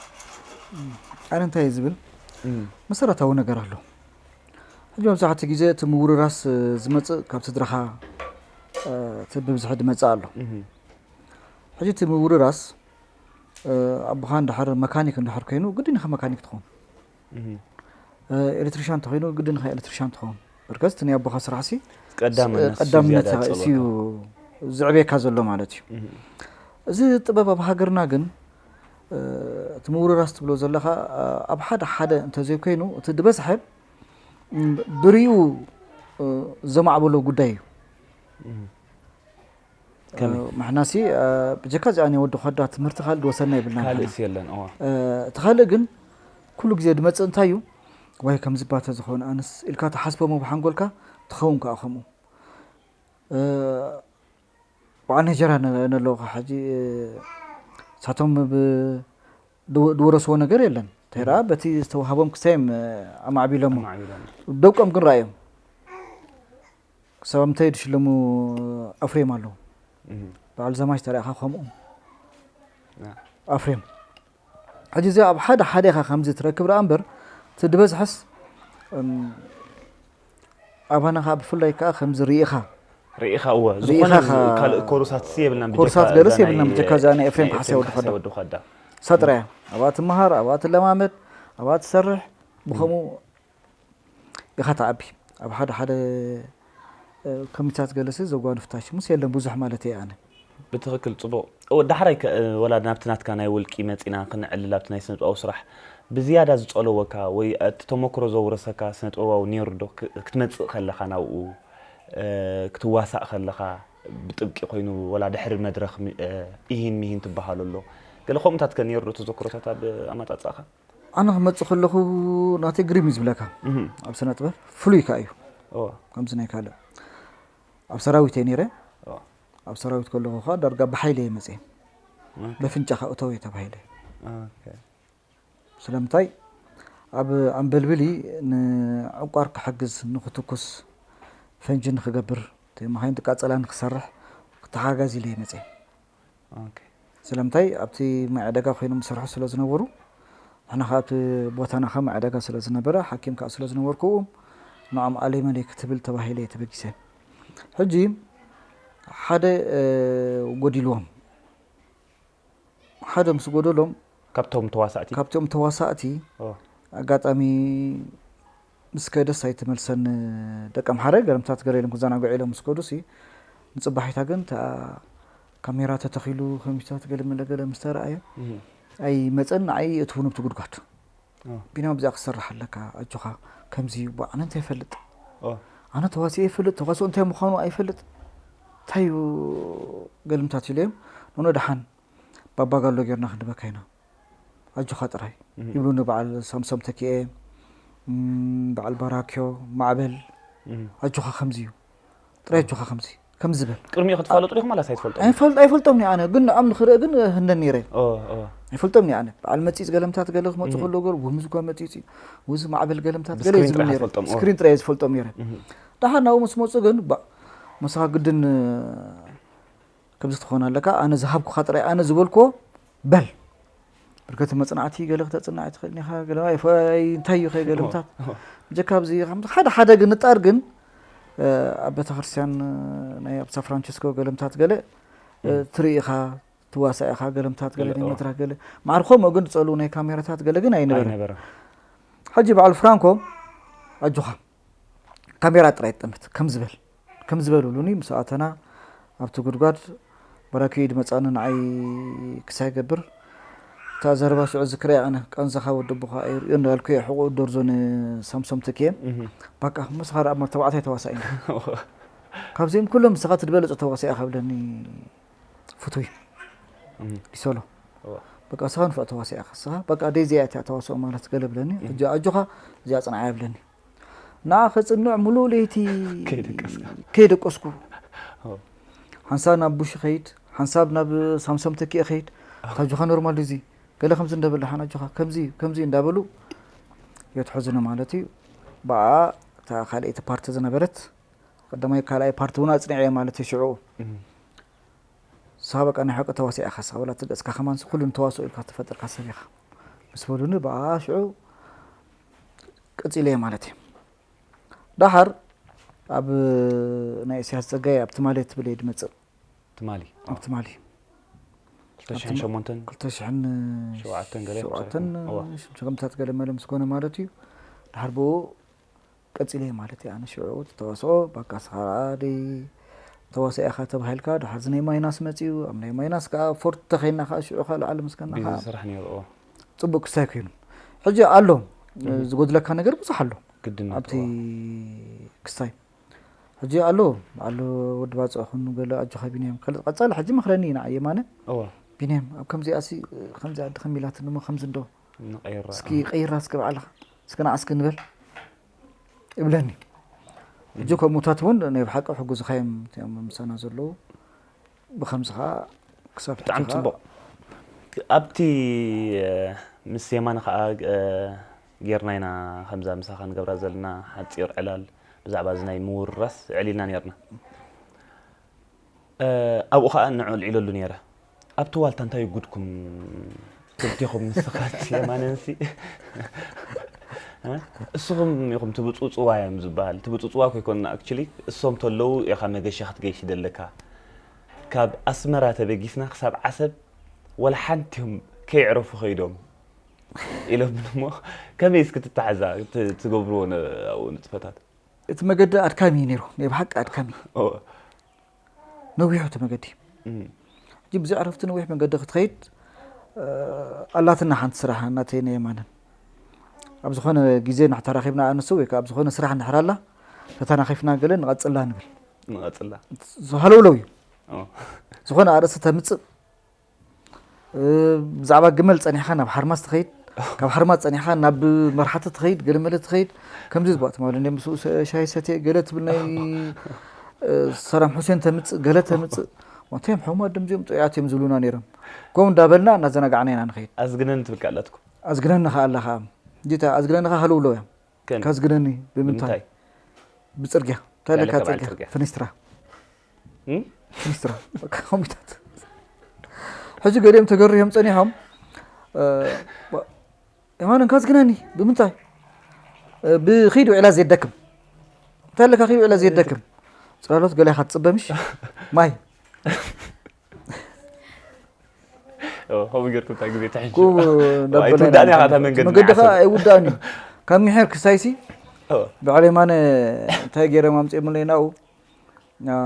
ኣነ እንታይ እየ ዝብል? እም፣ መሰረታዊ ነገር ኣሎ። ሕጂ መብዛሕትኡ ግዜ እቲ ምውርራስ እ፣ ዝመፅእ ካብ ስድራኻ እ፣ እቲ ብብዝሒ ዝመፅእ ኣሎ። እም፣ ሕጂ እቲ ምውርራስ እ፣ ኣቦኻ እንድሕር መካኒክ እንድሕር ኮይኑ ግድን ኢኻ መካኒክ ትኸውን። እም። እ፣ ኤሌክትሪሻን ተኾይኑ ግድን ኢኻ ኤሌክትሪሻን ትኸውን። ብርከስ እቲ ናይ ኣቦኻ ስራሕ ሲ ቀዳምነት እሱ ቀዳምነት ዝያዳ እሱ ዝጸልወካ። እዩ ዝዕብየካ ዘሎ ማለት እዩ። እም፣ እዚ ጥበብ ኣብ ሃገርና ግን እ፣ እቲ ምውርራስ ትብሎ ዘለኻ እ፣ ኣብ ሓደ ሓደ እንተዘይኮይኑ እቲ ዝበዝሐ እም፣ ብሪኡ እ፣ ዘማዕበሎ ጉዳይ እዩ። እም። እ፣ ምሕናሲ እ፣ ብጀካ እዚኣ ናይ ወዲ ኾዳ ትምህርቲ ካልእ ዝወሰና ይብልና ንሕና። ካልእስ የለን። እዋ እ፣ እቲ ካልእ ግን ኩሉ ግዜ ድመፅእ እንታይ እዩ? ዋይ ከምዚ ባተ ዝኾነ ኣነስ ኢልካ ትሓስቦ ብሓንጎልካ ትኸውን ከዓ ከምኡ እ፣ በዓል ናይጀርያ ነ- ነለውኻ ሕጂ እ፣ ሳቶም ብ- ድወ- ድወረስዎ ነገር የለን። ተራ በቲ ዝተዋሃቦም ክሳዮም እ፣ ኣማዕቢሎሞ ኣማዕቢሎም። ደቆም ግን ረኣዮም ክሳብ ምንታይ ድሽለሙ ኣፍሬም ኣለዉ እም፣ በዓል ዘማች ተሪእኻ ከምኡ ያ። ኣፍሬም ሕጂ እዚ ኣብ ሓደ ሓደ ኢኻ ከምዚ ትረክብ ረኣ እምበር እቲ ድበዝሐስ እም፣ ኣባና ከዓ ብፍላይ ከዓ ከምዚ ርኢኻ ርኢኻ እወ ርኢኻ ዝኾነ ኸ- ካልእ ኮርሳት ሲ የብልናን ኮርሳት ብጀካ ገለስ እዛ የብልናን ናይ- ብጀካ እዛ ናይ ኤፍሬም ናይ ካሕሳ ኤፍሬም ወዲ ካሕሳ ኸዳ። ወዲ ኸዳ ሳጥራያ ኣብኣ ትመሃር ኣብኣ ትለማመድ ኣብኣ ትሰርሕ ብኸምኡ ኢኻ ትዓቢ ኣብ ሓደ ሓደ እ፣ ኮሚታት ገለሲ ዘጓንፍታ ሽሙስ የለን ብዙሕ ማለት እየ ኣነ ብትኽክል ጽቡቕ። እወ፣ ዳሕራይ ከ ወላ ናብቲ ናትካ ናይ ውልቂ መጺና ክንዕልል ኣብቲ ናይ ስነጥበባዊ ስራሕ ብዝያዳ ዝጸለወካ ወይ እቲ ተመክሮ ዘውረሰካ ስነጥበባዊ ነይሩ ዶ? ክ- ክትመጽእ ከለኻ ናብኡ እ፣ ክትዋሳእ ከለኻ ብጥብቂ ኮይኑ ወላ ድሕሪ መድረኽ ሚ- እ፣ ኢሂን ሚሂን ትበሃሉ ኣሎ። ገለ ከምኡታት ከ ነይሩ ዶ ተዘክሮታት ኣብ ኣመጻጽኣኻ? ኣነ ክመፅእ ከለኹ ናተይ ግሪም እዩ ዝብለካ እህም። ኣብ ስነ ጥበብ ፍሉይ ከዓ እዩ እወ፣ ከምዚ ናይ ካልእ ኣብ ሰራዊት እየ ነይረ እወ። ኣብ ሰራዊት ከለኹ ከዓ ዳርጋ ብሓይሊ እየ መፅእ ኦኬ። በፍንጫኻ እተው እየ ተባሂለ ኦኬ። ስለምንታይ ኣብ ኣንበልብሊ ንዕቋር ክሕግዝ ንክትኩስ ፈንጂ ንክገብር እቲ መኻይን ትቃፀላ ንክሰርሕ ክተሓጋዝ ኢለ እየ መፅእ ኦኬ። ስለምንታይ ኣብቲ ማይ ዕደጋ ኮይኖም ዝሰርሑ ስለ ዝነበሩ ንሕና ከዓ ኣብቲ ቦታና ከዓ ማይ ዕደጋ ስለ ዝነበረ ሓኪም ከዓ ስለ ዝነበርኩ ንዖም ኣለይ መለይ ክትብል ተባሂለ እየ ተበጊሰ ሕጂ ሓደ እ፣ ጎዲልዎም ሓደ ምስ ጎደሎም ካብቶም ተዋሳእቲ ካብቶም ተዋሳእቲ ኦ፣ ኣጋጣሚ ምስ ከደስ ኣይተመልሰን ደቂ ኣምሓረ ገለምታት ገለ ኢሎም ክዘናግዑ ኢሎም ምስ ከዱ ሲ ንፅባሒታ ግን እታ ካሜራ ተተኺሉ ከሚታት ገለ መለ ገለ ምስ ተረኣየ እህ፣ ኣይመፀን ንዓይ የእትውኒ ኣብቲ ጉድጓድ ኦ፣ ቢና ብዚኣ ክሰርሕ ኣለካ ኣጆኻ ከምዚ እዩ ኣነ እንታይ ይፈልጥ ኦ፣ ኣነ ተዋሲ ይፈልጥ ተዋስኦ እንታይ ምዃኑ ኣይፈልጥ እንታይ እዩ ገልምታት ኢለዮም ኖኖ ደሓን ባባጋሎ ጌርና ክንድበካ ኢና ኣጆኻ ጥራይ እህ፣ ይብሉኒ በዓል ሳምሶም ተኪኤ እም፣ በዓል ባራክዮ ማዕበል እህ። ኣጆኻ ከምዚ እዩ ጥራይ ኣጆኻ ከምዚ ከምዚ በል ቅድሚኡ ክትፋለጡ ዲኹም ኣላስ ኣይትፈልጦም? ኣይፈልጥ ኣይፈልጦም እኔ ኣነ ግን ንዖም ንክርኢ ግን ህንደን ነይረ ኦ፣ ኦ። ኣይፈልጦም እኔ ኣነ በዓል መፂፅ ገለምታት ገለ ክመፁ እህ። ከለዉ ገር ውምዝ እኳ መፂፂ ውዝ ማዕበል ገለምታት ገለ ብስክሪን ዝብል ጥራሕ ነይረ ዝፈልጦም፣ ኦ። ስክሪን ጥራይ ዝፈልጦም ነይረ እህ፣ ደሓር ናብኡ ምስ መፁ ግን ባ- መሳኻ ግድን ከምዚ ትኾን ኣለካ ኣነ ዝሃብኩኻ ጥራይ ኣነ ዝበልኮ በል ብርከቲ መፅናዕቲ ገለ ክተፅናዕ ትኽእል ኢኻ ገለ ኣይፈ- እንታይ እዩ ከይገለምታት ብጀካ ኣብዚ ከምዚ ሓደ ሓደ ግን ንጣር ግን እ፣ ኣብ ቤተክርስትያን እ፣ ናይ ኣብሳ ፍራንቸስኮ ገለምታት ገለ እ፣ ትርኢ ኢኻ ትዋሳእ ኢኻ ገለምታት ገለ ገለ፣ ናይ ኦ። መድረክ ገለ ማዕር ከምኡ ግን ዝፀልኡ ናይ ካሜራታት ገለ ግን ኣይነበረ ኣይነበረ ሕጂ በዓል ፍራንኮ ኣጆኻ ካሜራ ጥራይ ትጠምት ከም ዝበል ከም ዝበሉሉኒ ምስ ኣተና ኣብቲ ጉድጓድ በራኪ ድመፃኒ ንዓይ ክሳይ ገብር እታ ዘረባ ሽዑ ዝክረያ ኣነ ቃንዛኻ ወደቦኻ ኣይርእዮ እንዳልኩ እየ ሕቁ ዶርዞ ንሳምሶም ተኪየ እህ። በቃ ምስኻ ደኣ ተባዕታይ ተዋሳኢ ኢና ካብዚኦም ኩሎም ንስኻ ትድበለፀ ተዋሳኢ ኢኻ ብለኒ ፍቱይ እህ። ይሰሎ እወ። በቃ ንስኻ ንፍዕ ተዋሳኢ ኢኻ ንስኻ በቃ ደይ እዚኣ እያ ተዋስኦ ማለት ገለ ብለኒ ሕጂ ኣጆኻ እዚኣ ፅንዓያ ብለኒ ንዓ ከፅንዕ ሙሉእ ለይቲ ከይደቀስካ። ከይደቀስኩ ኦ። ሓንሳብ ናብ ቡሽ ኸይድ ሓንሳብ ናብ ሳምሶም ተኪእ ኸይድ ታጆኻ ኖርማል እዚ ገለ ከምዚ እንደበለ ሓናጆኻ ከምዚ ከምዚ እንዳበሉ የትሕዝኑ ማለት እዩ ብኣ እታ ካልኣይቲ ፓርቲ ዝነበረት ቀዳማይ ካልኣይ ፓርቲ እውን ኣፅኒዐ ማለት እዩ ሽዑ። ንስኻ በቃ ናይ ሓቂ ተዋሳኢ ኢኻ፣ ንስኻ ወላ እቲ ገፅካ ከማን ኩሉ ንተዋስኦ ኢልካ ተፈጠርካ ሰብ ኢኻ ምስ በሉኒ፣ ብኣ ሽዑ ቀፂለ እየ ማለት እዩ። ደሓር ኣብ ናይ ኢሳያስ ፀጋይ ኣብ ትማሊ ትብል እየ ድመፅእ። ትማሊ? ኣብ ትማሊ። ክልተ ሽሕን ሸሞንተን? ክልተ ሽሕን ሸውዓተን ገለ ሸውዓተን፣ ይመስለኩም? እዋ። ሽምሽምታት ገለ መለ ምስ ኮነ ማለት እዩ። ደሓር ብኡ ቀፂለ እየ ማለት እዩ። ኣነ ሽዑ ተዋስኦ ባካ ስኻ ደይ ተዋሳኢ ኢኻ ተባሂልካ፣ ደሓር እዚ ናይ ማይናስ መፂኡ፣ ኣብ ናይ ማይናስ ከዓ ፎርት ተኸይና ከዓ ሽዑ ከዓ ላዕሊ ምስ ከና ቢዚ ከዓ ስራሕ ነይሩ፣ እዋ። ፅቡቅ ክሳይ ኮይኑ። ሕጂ ኣሎ፣ እህ። ዝጎድለካ ነገር ብዙሕ ኣሎ። ግድነት፣ ኣብቲ እዋ። ክሳይ። ሕጂ ኣሎ፣ ኣሎ ወዲ ባፅዕ ኹን ገለ ኣጆኻ ቢንያም። ከል-፣ ቀፃሊ ሕጂ መኽረኒ ኢና የማነ። እዋ። ቢንያም፣ ኣብ ከምዚኣ ሲ፣ ከምዚኣ ድኸም ኢላትኒ እሞ ከምዚ እንዶ። ንቐይራ። እስኪ ቀይራ እስኪ ባዕልኻ። እስኪ ንዓ እስኪ ንበል። ይብለኒ። ሕጂ ከምኡታት እውን ናይ ብሓቂ ሕጉዝኻ እዮም እቲኦም ምሳና ዘለዉ። ብኸምዚ ኸዓ ክሳብ ሕጂ ብጣዕሚ ኸዓ ጽቡቕ። ኣብቲ፣ እ፣ ምስ የማነ ኸዓ፣ እ፣ ጌርና ኢና ከምዛ ምሳኻ ንገብራ ዘለና ሓጺር ዕላል ብዛዕባ እዚ ናይ ምውርራስ ኣዕሊልና ኔርና። እ፣ ኣብኡ ኸዓ ንዑ ኣልዒለሉ ኔረ። ኣብቲ ዋልታ እንታይ እዩ ጉድኩም ክልቴኹም ንስኻን የማነንሲ? እ? እስኹም ኢኹም ትብጽጽዋ እዮም ዝበሃል። ትብጽጽዋ እኮ ኣይኮንና actually፣ እሶም ተለዉ ኢኻ መገሻ ክትገይሽ ደለካ። ካብ ኣስመራ ተበጊስና ክሳብ ዓሰብ ወላ ሓንቲ እዮም ከየዕረፉ ከይዶም ኢሎም እሞ ከመይ እስኪ ትተሓዛ ት-፣ ትገብርዎ ነ-፣ ኣብኡ ንጥፈታት? እቲ መገዲ ኣድካሚ እዩ ነይሩ፣ ናይ ብሓቂ ኣድካሚ። ኦ። ነዊሑ እቲ መገዲ። እም። ሕጂ ብዘይ ዕረፍቲ ነዊሕ መገዲ ክትኸይድ፣ እ፣ ኣላትና ሓንቲ ስራሕ ናተይ ናይ የማነን። ኣብ ዝኾነ ግዜ ንሕተራኺብና ኣንሱ ወይ ከዓ ኣብ ዝኾነ ስራሕ እንድሕር ኣላ፣ ተተናኺፍና ገለ ንቐጽላ ንብል። ንቐጽላ። ሃለውለው እዩ። ኦ። ዝኾነ ኣርእስቲ ተምጽእ፣ እ፣ ብዛዕባ ግመል ጸኒሕካ ናብ ሓርማዝ ትኸይድ፣ ካብ ሓርማዝ ጸኒሕካ ናብ መርሓቲ ትኸይድ፣ ገለመለ ትኸይድ፣ ከምዚ ዝበሉ ትማሊ እንደ ምስኡ ሰ-፣ ሻሂ ሰትየ ገለ ትብል ናይ፣ እ፣ ሰላም ሑሴን ተምጽእ፣ ገለ ተምጽእ። እንታይ እዮም ሕሙማት ድም እዚኦም ጥዑያት እዮም ዝብሉና ነይሮም። ከምኡ እንዳበልና እናዘናጋዕና ኢና ንኸይድ። ኣዝግነኒ ትብል ከኣ ኣላትኩም። ኣዝግነኒ ከኣ ኣላ ከኣ። እንዲታ ኣዝግነኒ ከኣ ሃለውለው እያ። ከመይ? ካዝግነኒ ብምንታይ? ብምንታይ? ብጽርግያ። እንታይ ያለ ኢለካ በዓል በዓል ጽርግያ? ጽርግያ? ፍኒስትራ። እም? ፍኒስትራ። በቃ ኮምፒታት። ሕጂ ገሊኦም ተገሪሆም ጸኒሖም፣ እ፣ ባ-፣ የማነ ካዝግነኒ ብምንታይ? እ፣ ብኺድ ውዕላ ዘየደክም። እንታይ ኣለካ ኺድ ውዕላ ዘየደክም? ጽላሎት ገለ ኢኻ ትጽበ ምሽ? ማይ። ኦ፣ ከምኡ ጌርኩም እታ ግዜ ተሕንሹ። ከምኡ ኦ፣ እንዳበልና ኣይትውዳእን ኢኻ ኢና እታ መንገዲ መገዲ ኸኣ ንዓሰብ። ኣይውዳእን እዩ። ካብ ምሒር ክሳይሲ ኦ። በዓል የማነ እንታይ ገይሮም ኣምጺኦምለይ ናብኡ? አ፣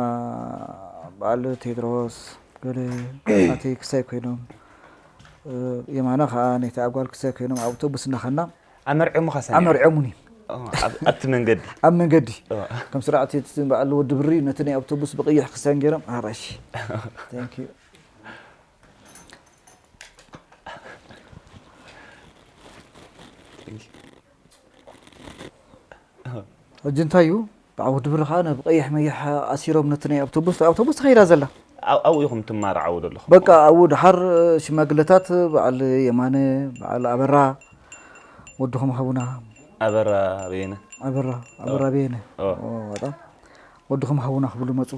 በዓል ቴድሮስ፣ ገለ ናተይ ክሳይ ኮይኖም፣ እ፣ የማነ ኸኣ ናይቲ ኣጓል ክሳይ ኮይኖም ኣብ ኣውቶቡስ እናኸና ኣመርዕዮምኻ ሰኒዖም? ኣመርዕዮሙኒ። ኦ፣ ኣብ-፣ ኣብቲ መንገዲ? ኣብ መንገዲ። ኦ። ከም ስርዓት እቲ በዓል ወዲ ብሪ ነቲ ናይ ኣውቶቡስ ብቐይሕ ክሳን ገይሮም፣ ኣራሺ። Thank you። ሕጂ እንታይ እዩ? ብዓው ድብሪ ኸዓ ነብ ቀይሕ መይሕ ኣሲሮም ነቲ ናይ ኣውቶቡስ፣ ኣውቶቡስ ተኸይዳ ዘላ። ኣብ-፣ ኣብኡ ኢኹም ትማርዓዉ ዘለኹም? በቃ ኣብኡ ደሓር ሽማግለታት በዓል የማነ፣ በዓል ኣበራ፣ ወድኹም ሃቡና። ኣበራ በየነ? ኣበራ፣ ኣበራ ኦ። በየነ። ኦ። ኦ፣ በጣም ወድኹም ሃቡና ክብሉ መጹ።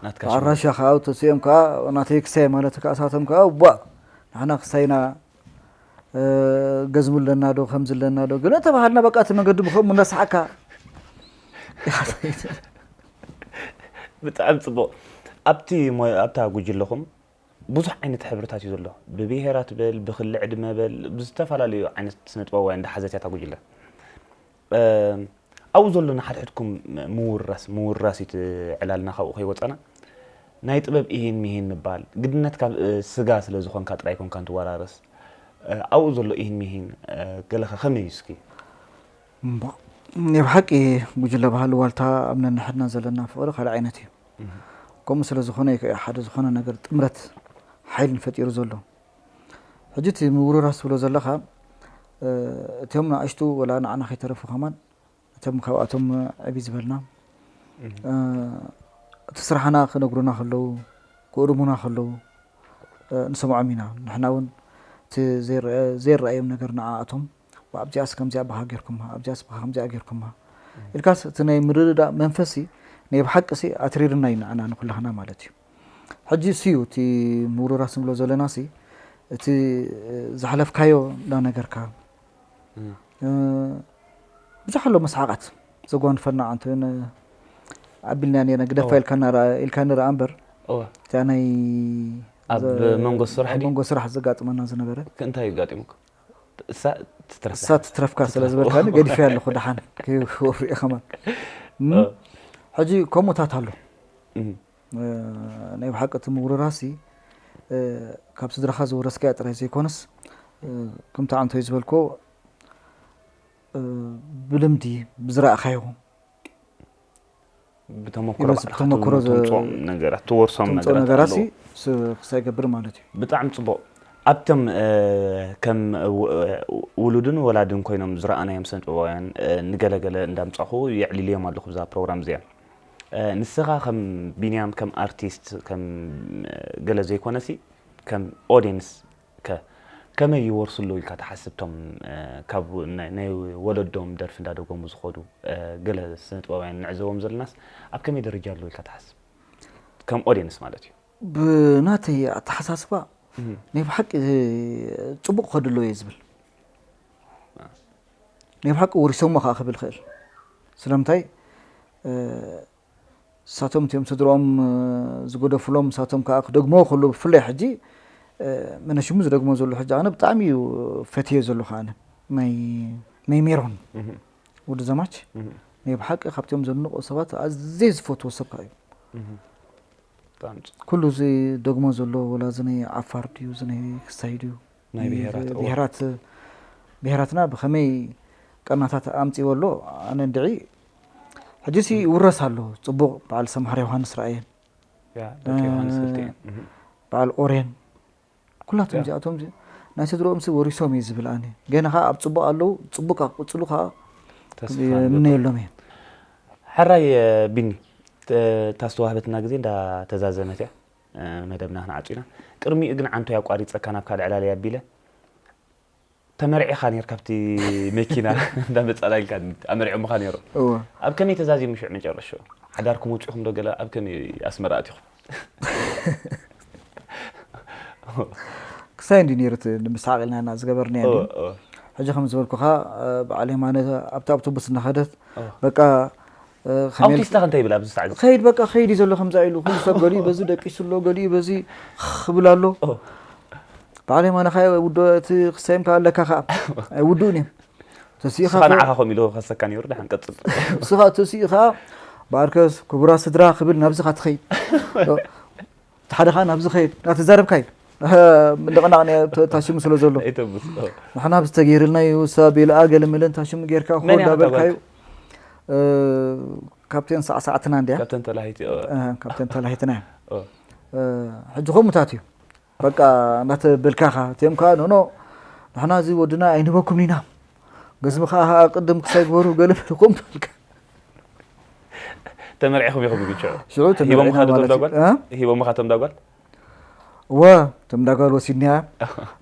ናትካ ሽሙ? ኣራሻ ከዓ ተሲኦም ከዓ ናተይ ክሳይ ማለት ከዓ እሳቶም ከዓ ቧ ንሕና ክሳይና፣ እ፣ ገዝሙ ኣለና ዶ ከምዚ ኣለና ዶ ግን ተባሃልና በቃ እቲ መገዲ ብኸምኡ እንዳሰሓቅካ። ብጣዕሚ ጽቡቕ። ኣብቲ ሞ-፣ ኣብታ ጉጅለኹም ብዙሕ ዓይነት ሕብርታት እዩ ዘሎ። ብብሄራት በል፣ ብክሊ ዕድመ በል፣ ብዝተፈላለዩ ዓይነት ስነ-ጥበባውያን እንዳሓዘት እያ እታ ጉጅለ። እ፣ ኣብኡ ዘሎ ንሓድሕድኩም ምውራስ፣ ምውራስ እዩ እቲ ዕላልና ካብኡ ከይወጻና። ናይ ጥበብ ኢሂን ሚሂን ምባል፣ ግድነት ካብ፣ እ፣ ስጋ ስለ ዝኾንካ ጥራይ ኮንካ እንትወራረስ። እ፣ ኣብኡ ዘሎ ኢሂን ሚሂን፣ እ፣ ገለኸ ከመይ እዩ እስኪ? እምባ፣ ናይ ብሓቂ ጉጅለ ባህሊ ዋልታ ኣብ ነንሕድና ዘለና ፍቕሪ ካልእ ዓይነት እዩ። እህ። ከምኡ ስለ ዝኾነ እዩ ከኣ ሓደ ዝኾነ ነገር ጥምረት ሓይሊ ፈጢሩ ዘሎ። ሕጂ እቲ ምውርራስ ትብሎ ዘለኻ፣ እ፣ እቶም ንኣሽቱ ወላ ንዓና ከይተረፉ ከማን፣ እቶም ካብኣቶም ዕብይ ዝበልና፣ እህ። እ፣ እቲ ስራሕና ክነግሩና ከለዉ፣ ክእርሙና ከለዉ፣ እ፣ ንሰምዖም ኢና። ንሕና እውን እቲ ዘይረአ-፣ ዘይረኣዮም ነገር ንዓኣቶም ኣብዚኣስ ከምዚኣ ብኻ ጌርኩማ፣ ኣብዚኣስ ብኻ ከምዚኣ ጌርኩማ እም። ኢልካስ እቲ ናይ ምርድዳእ መንፈሲ ናይ ብሓቂ ሲ ኣትሪርና እዩ ንዓና ንኩላህና ማለት እዩ። ሕጂ እሱ እዩ እቲ ምውርራስ ንብሎ ዘለና ሲ እቲ ዝሓለፍካዮ እንዳነገርካ እ፣ ብዙሕ ኣሎ መስሓቓት ዘጓንፈና ኣንተ ኣቢልና ኔና ግደፋ እወ። ኢልካና ራ- ኢልካኒ ረኣ እምበር እወ እታ ናይ ኣብ ዘ- መንጎ ስራሕ ኣብ ድዩ? መንጎ ስራሕ ዘጋጥመና ዝነበረ እንታይ እዩ ጋጢሙኩም? እሳ ትትረፍ እሳ ትትረፍካ ስለ ዝበልካኒ ገዲፈ ኣለኹ ደሓን ከይወርየ ከማን እም? እ። ሕጂ ከምኡታት ኣሎ እም። እ፣ ናይ ብሓቂ እቲ ምውርራሲ እ፣ ካብ ስድራኻ ዝወረስካዮ ጥራይ ዘይኮነስ እ፣ ከምቲ ዓንቶይ ዝበልኮ እ፣ ብልምዲ ብዝረእኻዮ ብተመክሮ ይመስል ባዕልኻ ተመክሮ ዘ- ተምፅኦም ነገራት ትወርሶም ተምፅኦ ነገራት ነገራት ኣለዉ ሲ ስ- ክሳይ ገብር ማለት እዩ። ብጣዕሚ ፅቡቕ። ኣብቶም እ፣ ከም ው- ውሉድን ወላድን ኮይኖም ዝረኣናዮም ስነጥበባውያን እ፣ ንገለገለ እንዳምፃኹ የዕሊልዮም ኣለኹ ብዛ ፕሮግራም እዚኣ። እ፣ ንስኻ ከም ቢንያም ከም ኣርቲስት ከም እ፣ ገለ ዘይኮነሲ ከም ኦዲየንስ ከ ከመይ ይወርሱ ኣለዉ ኢልካ ትሓስብ? እቶም እ፣ ካብ ናይ ናይ ወለዶም ደርፊ እንዳደገሙ ዝኸዱ እ፣ ገለ ስነጥበባውያን ንዕዘቦም ዘለናስ ኣብ ከመይ ደረጃ ኣለዉ ኢልካ ትሓስብ? ከም ኦዲየንስ ማለት እዩ። ብናተይ ኣተሓሳስባ ናይ ብሓቂ ፅቡቕ ክኸዱ ኣለዎ እየ ዝብል። ናይ ብሓቂ ወሪሶሞ ከዓ ክብል ክእል። ስለምንታይ ንሳቶም እቲኦም ስድርኦም ዝገደፉሎም ንሳቶም ከዓ ክደግሞ ከሎ ብፍላይ ሕጂ መነሽሙ ዝደግሞ ዘሎ ሕጂ ኣነ ብጣዕሚ እዩ ፈትዮ ዘለኹ ኣነ ናይ ናይ ሜሮን ወዲ ዘማች ናይ ብሓቂ ካብቲኦም ዘንቆ ሰባት ኣዝየ ዝፈትዎ ሰብ ከዓ እዩ። ኩሉ እዚ ደግሞ ዘሎ ወላ እዚ ናይ ዓፋር ድዩ እዚ ናይ ክሳይ ድዩ ናይ ብሄራት እዎ። ብሄራት ብሄራትና ብኸመይ ቀናታት ኣምፅዎ ኣሎ ኣነ እንድዒ ሕጂሲ ይውረስ ኣሎ ፅቡቕ በዓል ሰምሃር ዮሃንስ ረኣየን ያ ደቂ ዮሃንስ ክልቲኤን እህ። በዓል ኦሬን ኩላቶም ያ። እዚኣቶም እዚ ናይ ስድሮኦም ሲ ወሪሶም እዩ ዝብል ኣነ ገና ኸዓ ኣብ ፅቡቕ ኣለዉ ፅቡቕ ክቕፅሉ ኸዓ ተስፋ ይምነየሎም እየ። ሕራይ ቢኒ ተ- ታስተዋህበትና ግዜ እንዳተዛዘመት እያ። መደብና ክንዓጹ ኢና። ቅድሚኡ ግን ዓንቶይ ኣቋሪጸካ ናብ ካልእ ዕላል ኣቢለ ተመርዒኻ ኔርካ ኣብቲ መኪና እንዳመጻና ኢልካ ኣመሪዖምኻ ኔሮም። እወ። ኣብ ከመይ ተዛዚሙ ሽዑ መጨረሽኡ? ሓዳርኩም ወጺኹም ዶ ገለ ኣብ ከመይ ኣስመራ ኣቲኹም? ክሳይ እንዲ ነይሩ እቲ ንምስሓቕ ኢልና ኢና ዝገበርናዮ እወ፣ እንዲ። እወ። ሕጂ ከም ዝበልኩኻ በዓል የማነ ኣብቲ ኣውቶቡስ እናኸደት እወ። በቃ ከመይ ኣውቲስታ ከ እንታይ ይብል ኣብዚ ሰዓት እዚ? ከይድ በቃ ከይድ እዩ ዘሎ ከምዛ ኢሉ ኩሉ ሰብ ገሊኡ በዚ ደቂሱ ኣሎ ገሊኡ በዚ ክብል ኣሎ ኦ። በዓል የማነ ከ ውዶ እቲ ክሳይምካ ኣለካ ከኣ ኣይውድኡን እዮም ተሲእኻ ስኻ ከ- ንዓኻ ከምኡ ኢሉ ከሰካ ነይሩ ደሓን ቀጽል ንስኻ ተሲእኻ በኣርከስ ክቡራት ስድራ ክብል ናብዚ ኻ ትኸይድ እቲ ሓደ ከዓ ናብዚ ከይድ እናተዛረብካ እዩ ምንድቕናቕ ነ- ተ- ታሽሙ ስለ ዘሎ ኣይተብስ ኦ። ንሕና ብዝተገይርልና እዩ ሰብ የልኣ ገለ ምለን ታሽሙ ጌርካ እኮ መን እያ እንዳበልካ እዩ ተባልኩ? እ፣ ካፕቴን ሳዕሳዕትና እንድያ ካብተን ተላሂቲ ኦ። እ፣ ካፕቴን ተላሂትና እዩ ኦ። እ፣ ሕጂ ከምኡታት እዩ በቃ እናተበልካ ኻ እቲኦም ከዓ ኖኖ ንሕና እዚ ወድና ኣይንበኩም ኢና ገዝሚ ከዓ ቅድም ክሳይ ግበሩ ገለ ምልኩም ትበልካ ተመርዒኹም ኢኹም ግን ሽዑ ሽዑ ሂቦምኻ ተመርዒና ዶ ማለት ተምዳ እዩ። ጓል? እ? ሂቦምኻ ተምዳ ጓል? እወ ተምዳ ጓል ወሲድናያ።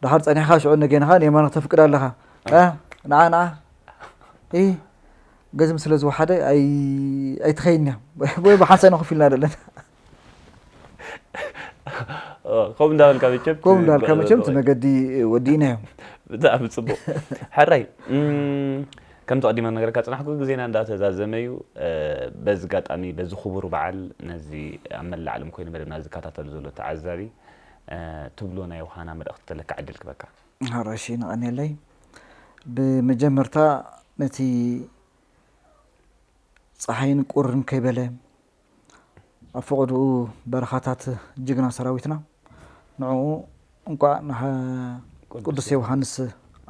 ድሓር ጸኒሕኻ ሽዑ ነገና ኸኣ ንየማነ ክተፍቅዳ ኣለኻ። እ? ንዓ ንዓ። እ? ገዝም ስለ ዝወሓደ ኣይ ኣይትኸይድን እያ። ወይ ብሓንሳእ ንኸፍ ኢልና ደለና። ኦ፣ ከምኡ እንዳበልካ መቸም ከምኡ እንዳበልካ መቸም እቲ መገዲ ወዲእናዮ። ብጣዕሚ ጽቡቕ። ሕራይ እም፣ ከምቲ ቀዲመ ነገረካ ጽናሕኩ ግዜና እንዳተዛዘመ እዩ። እ፣ በዚ ኣጋጣሚ በዚ ክቡር በዓል ነዚ ኣብ መላእ ዓለም ኮይኑ መደብና ዝከታተሉ ዘሎ ተዓዛቢ እ፣ ትብሎ ናይ ውሃና መልእኽቲ ተለካ ዕድል ክበካ። ሕራይ እሺ ንቐንየለይ። ብመጀመርታ ነቲ ጸሓይን ቁርን ከይበለ ኣብ ፈቐድኡ በረኻታት ጅግና ሰራዊትና ንዕኡ እንቋዕ ንሓ ቅዱስ ዮሃንስ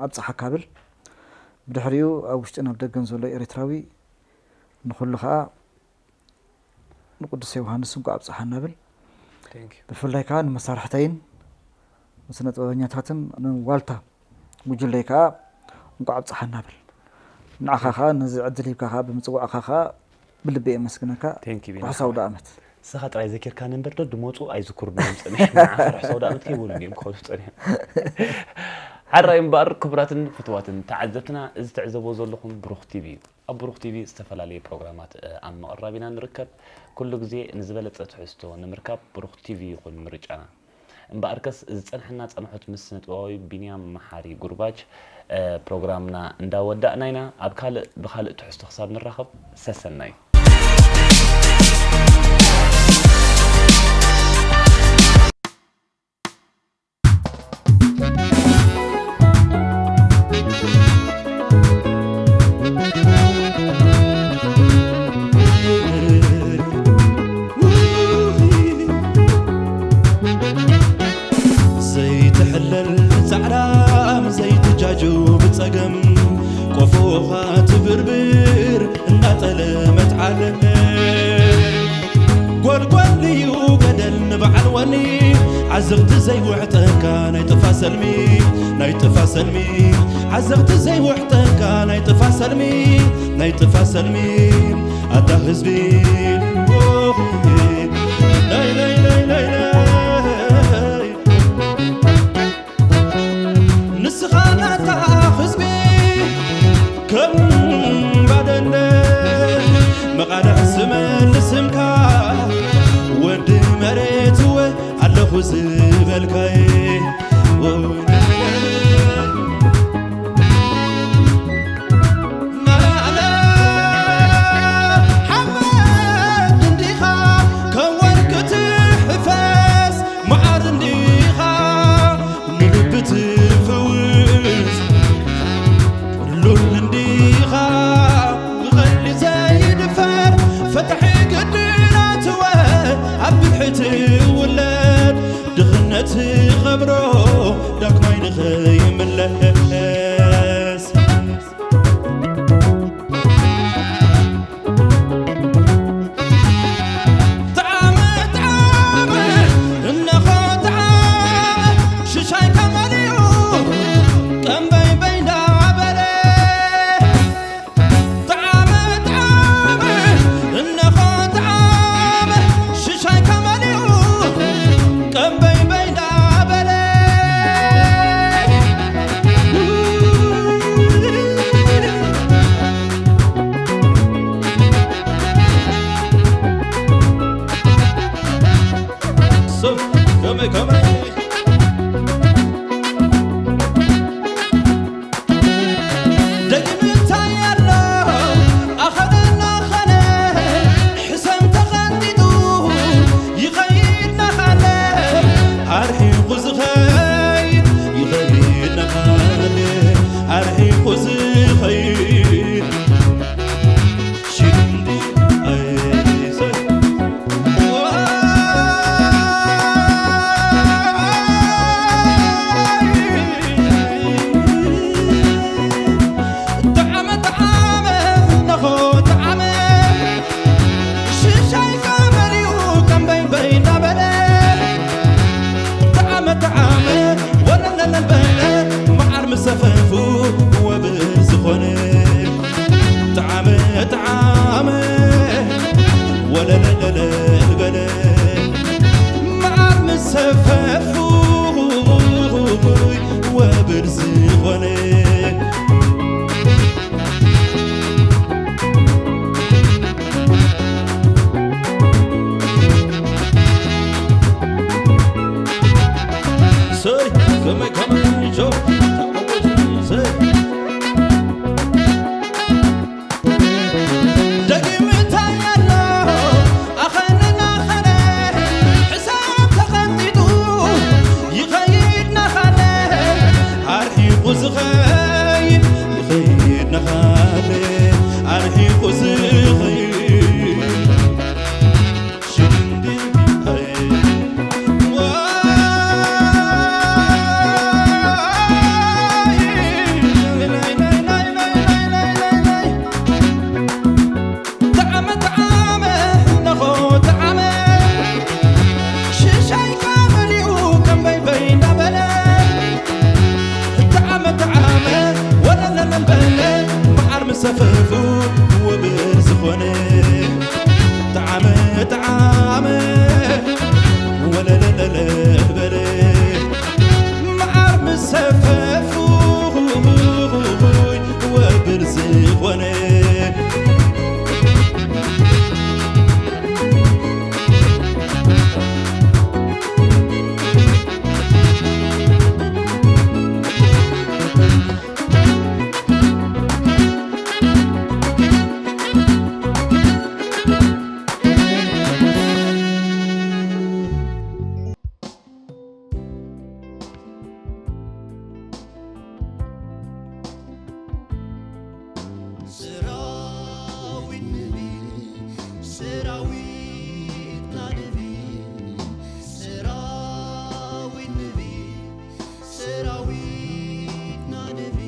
ኣብጽሓካ ብል። ብድሕሪኡ ኣብ ውሽጥን ኣብ ደገን ዘሎ ኤርትራዊ ንኹሉ ኸኣ ንቅዱስ ዮሃንስ እንኳዕ ኣብፀሓና ብል። Thank you። ብፍላይ ከዓ ንመሳርሕተይን ንስነ ጥበበኛታትን ንዋልታ ጉጅለይ ከዓ እንኳዕ ኣብፀሓና ብል። ንዓኻ ከዓ ነዚ ዕድል ሂብካ ከዓ ብምፅዋዕካ ከዓ ብልቢ የመስግነካ። Thank you ቢና። ርሑስ ኣውደ ዓመት። ንስኻ ጥራይ ዘኪርካኒ እምበር ዶ ድመፁ ኣይዝክሩኒ እዮም ፀኒሖም ንዓኻ ርሑስ ኣውደ ዓመት ከይበሉኒ እዮም ክኸዱ ፀኒሖም። ሓራይ እምበኣር ክቡራትን ፍትዋትን ተዓዘብትና፣ እዚ ትዕዘብዎ ዘለኹም ብሩኽ ቲቪ እዩ። ኣብ ብሩኽ ቲቪ ዝተፈላለየ ፕሮግራማት፣ እ፣ ኣብ ምቕራብ ኢና ንርከብ። ኩሉ ግዜ ንዝበለጸ ትሕዝቶ ንምርካብ ብሩኽ ቲቪ ይኹን ምርጫና። እምበኣርከስ ዝጸንሐና ጸንሖት ምስ ስነ-ጥበባዊ ቢንያም መሓሪ ጉርባች፣ እ፣ ፕሮግራምና እንዳወዳእና ኢና። ኣብ ካልእ፣ ብኻልእ ትሕዝቶ ክሳብ ንራኸብ፣ ሰሰናዩ። ዘይትሕለል ጻዕራም ዘይትጃጁ ብጸገም ቆፎኻ ትብርብር እንዳጠለመት ዓለም። ጎልጎል እዩ ገደል ንበዓል ወኒ ዓዘቕቲ ዘይውሕጠካ ናይ ጥፋ ሰልሚ ናይ ጥፋ ሰልሚ ዓዘቕቲ ዘይውሕጠካ ናይ ጥፋ ሰልሚ ናይ ጥፋ ሰልሚ ኣታ ህዝቢ ናይ ናይ ናይ ናይ ናይ ናይ ንስኻ ናታ ህዝቢ ከም ባደለ መቓልሕ ስመል ስምካ ወዲ መሬት እወ ኣለኹ ዝበልካይ ሓመድ እንዲኻ ከም ወርቂ ትሕፈስ መዓር እንዲኻ ንልቢ ትፍውስ ሉል እንዲኻ ብቐሊ ዘይድፈር ፈታሒ ግድናትወ ኣብ ብልሒ ትውለድ ድኽነት ቐብሮ ዳግማይ ንኸይምለስ ወነ ሰራዊት ንቢ፣ ሰራዊትና ንቢ፣ ሰራዊት ንቢ፣ ሰራዊትና ንቢ።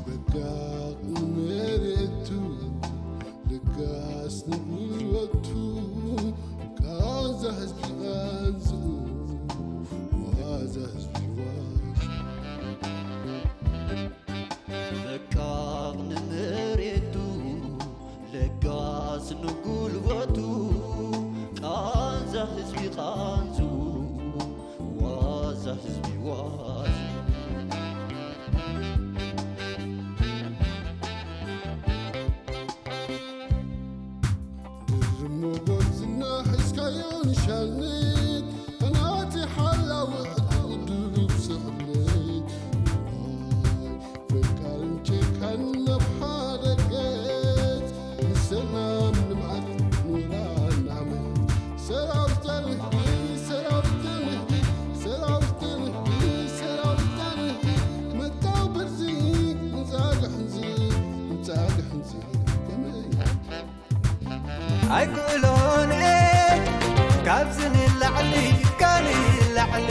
በጋቕ ንመሬቱ፣ ለጋስ ንጉልበቱ፣ ቃዛ ህዝቢ ቃንዝኡ፣ ዋዛ ህዝቢ ዋዛ። በቃቕ ንመሬቱ፣ ለጋስ ንጉልበቱ፣ ቃንዛ ህዝቢ ቃንዝኡ፣ ዋዛ ህዝቢ ዋዛ። ግርም ሞጎስና ሒዝካዮ ንሻልነት፣ ተናቲ ሓላዊ ዕጥቂ ድሩብ ስሕነት። ዋይ፣ ፈቃርን ጭካን ናብ ሓደ ገጽ፣ ንሰላም ልምዓት ንውራን ዓመት። ሰራዊት ተንህዲ፣ ሰራዊት ተንህዲ፣ ሰራዊት ተንህዲ፣ ሰራዊት ተንህዲ፣ መታው ብርዚ፣ ንጻግሕ እንዚ፣ ንጻግሕ እንዚ፣ ከመይ? ኣይክእሎን እየ ካብዚ ንላዕሊ፣ ካብ ንላዕሊ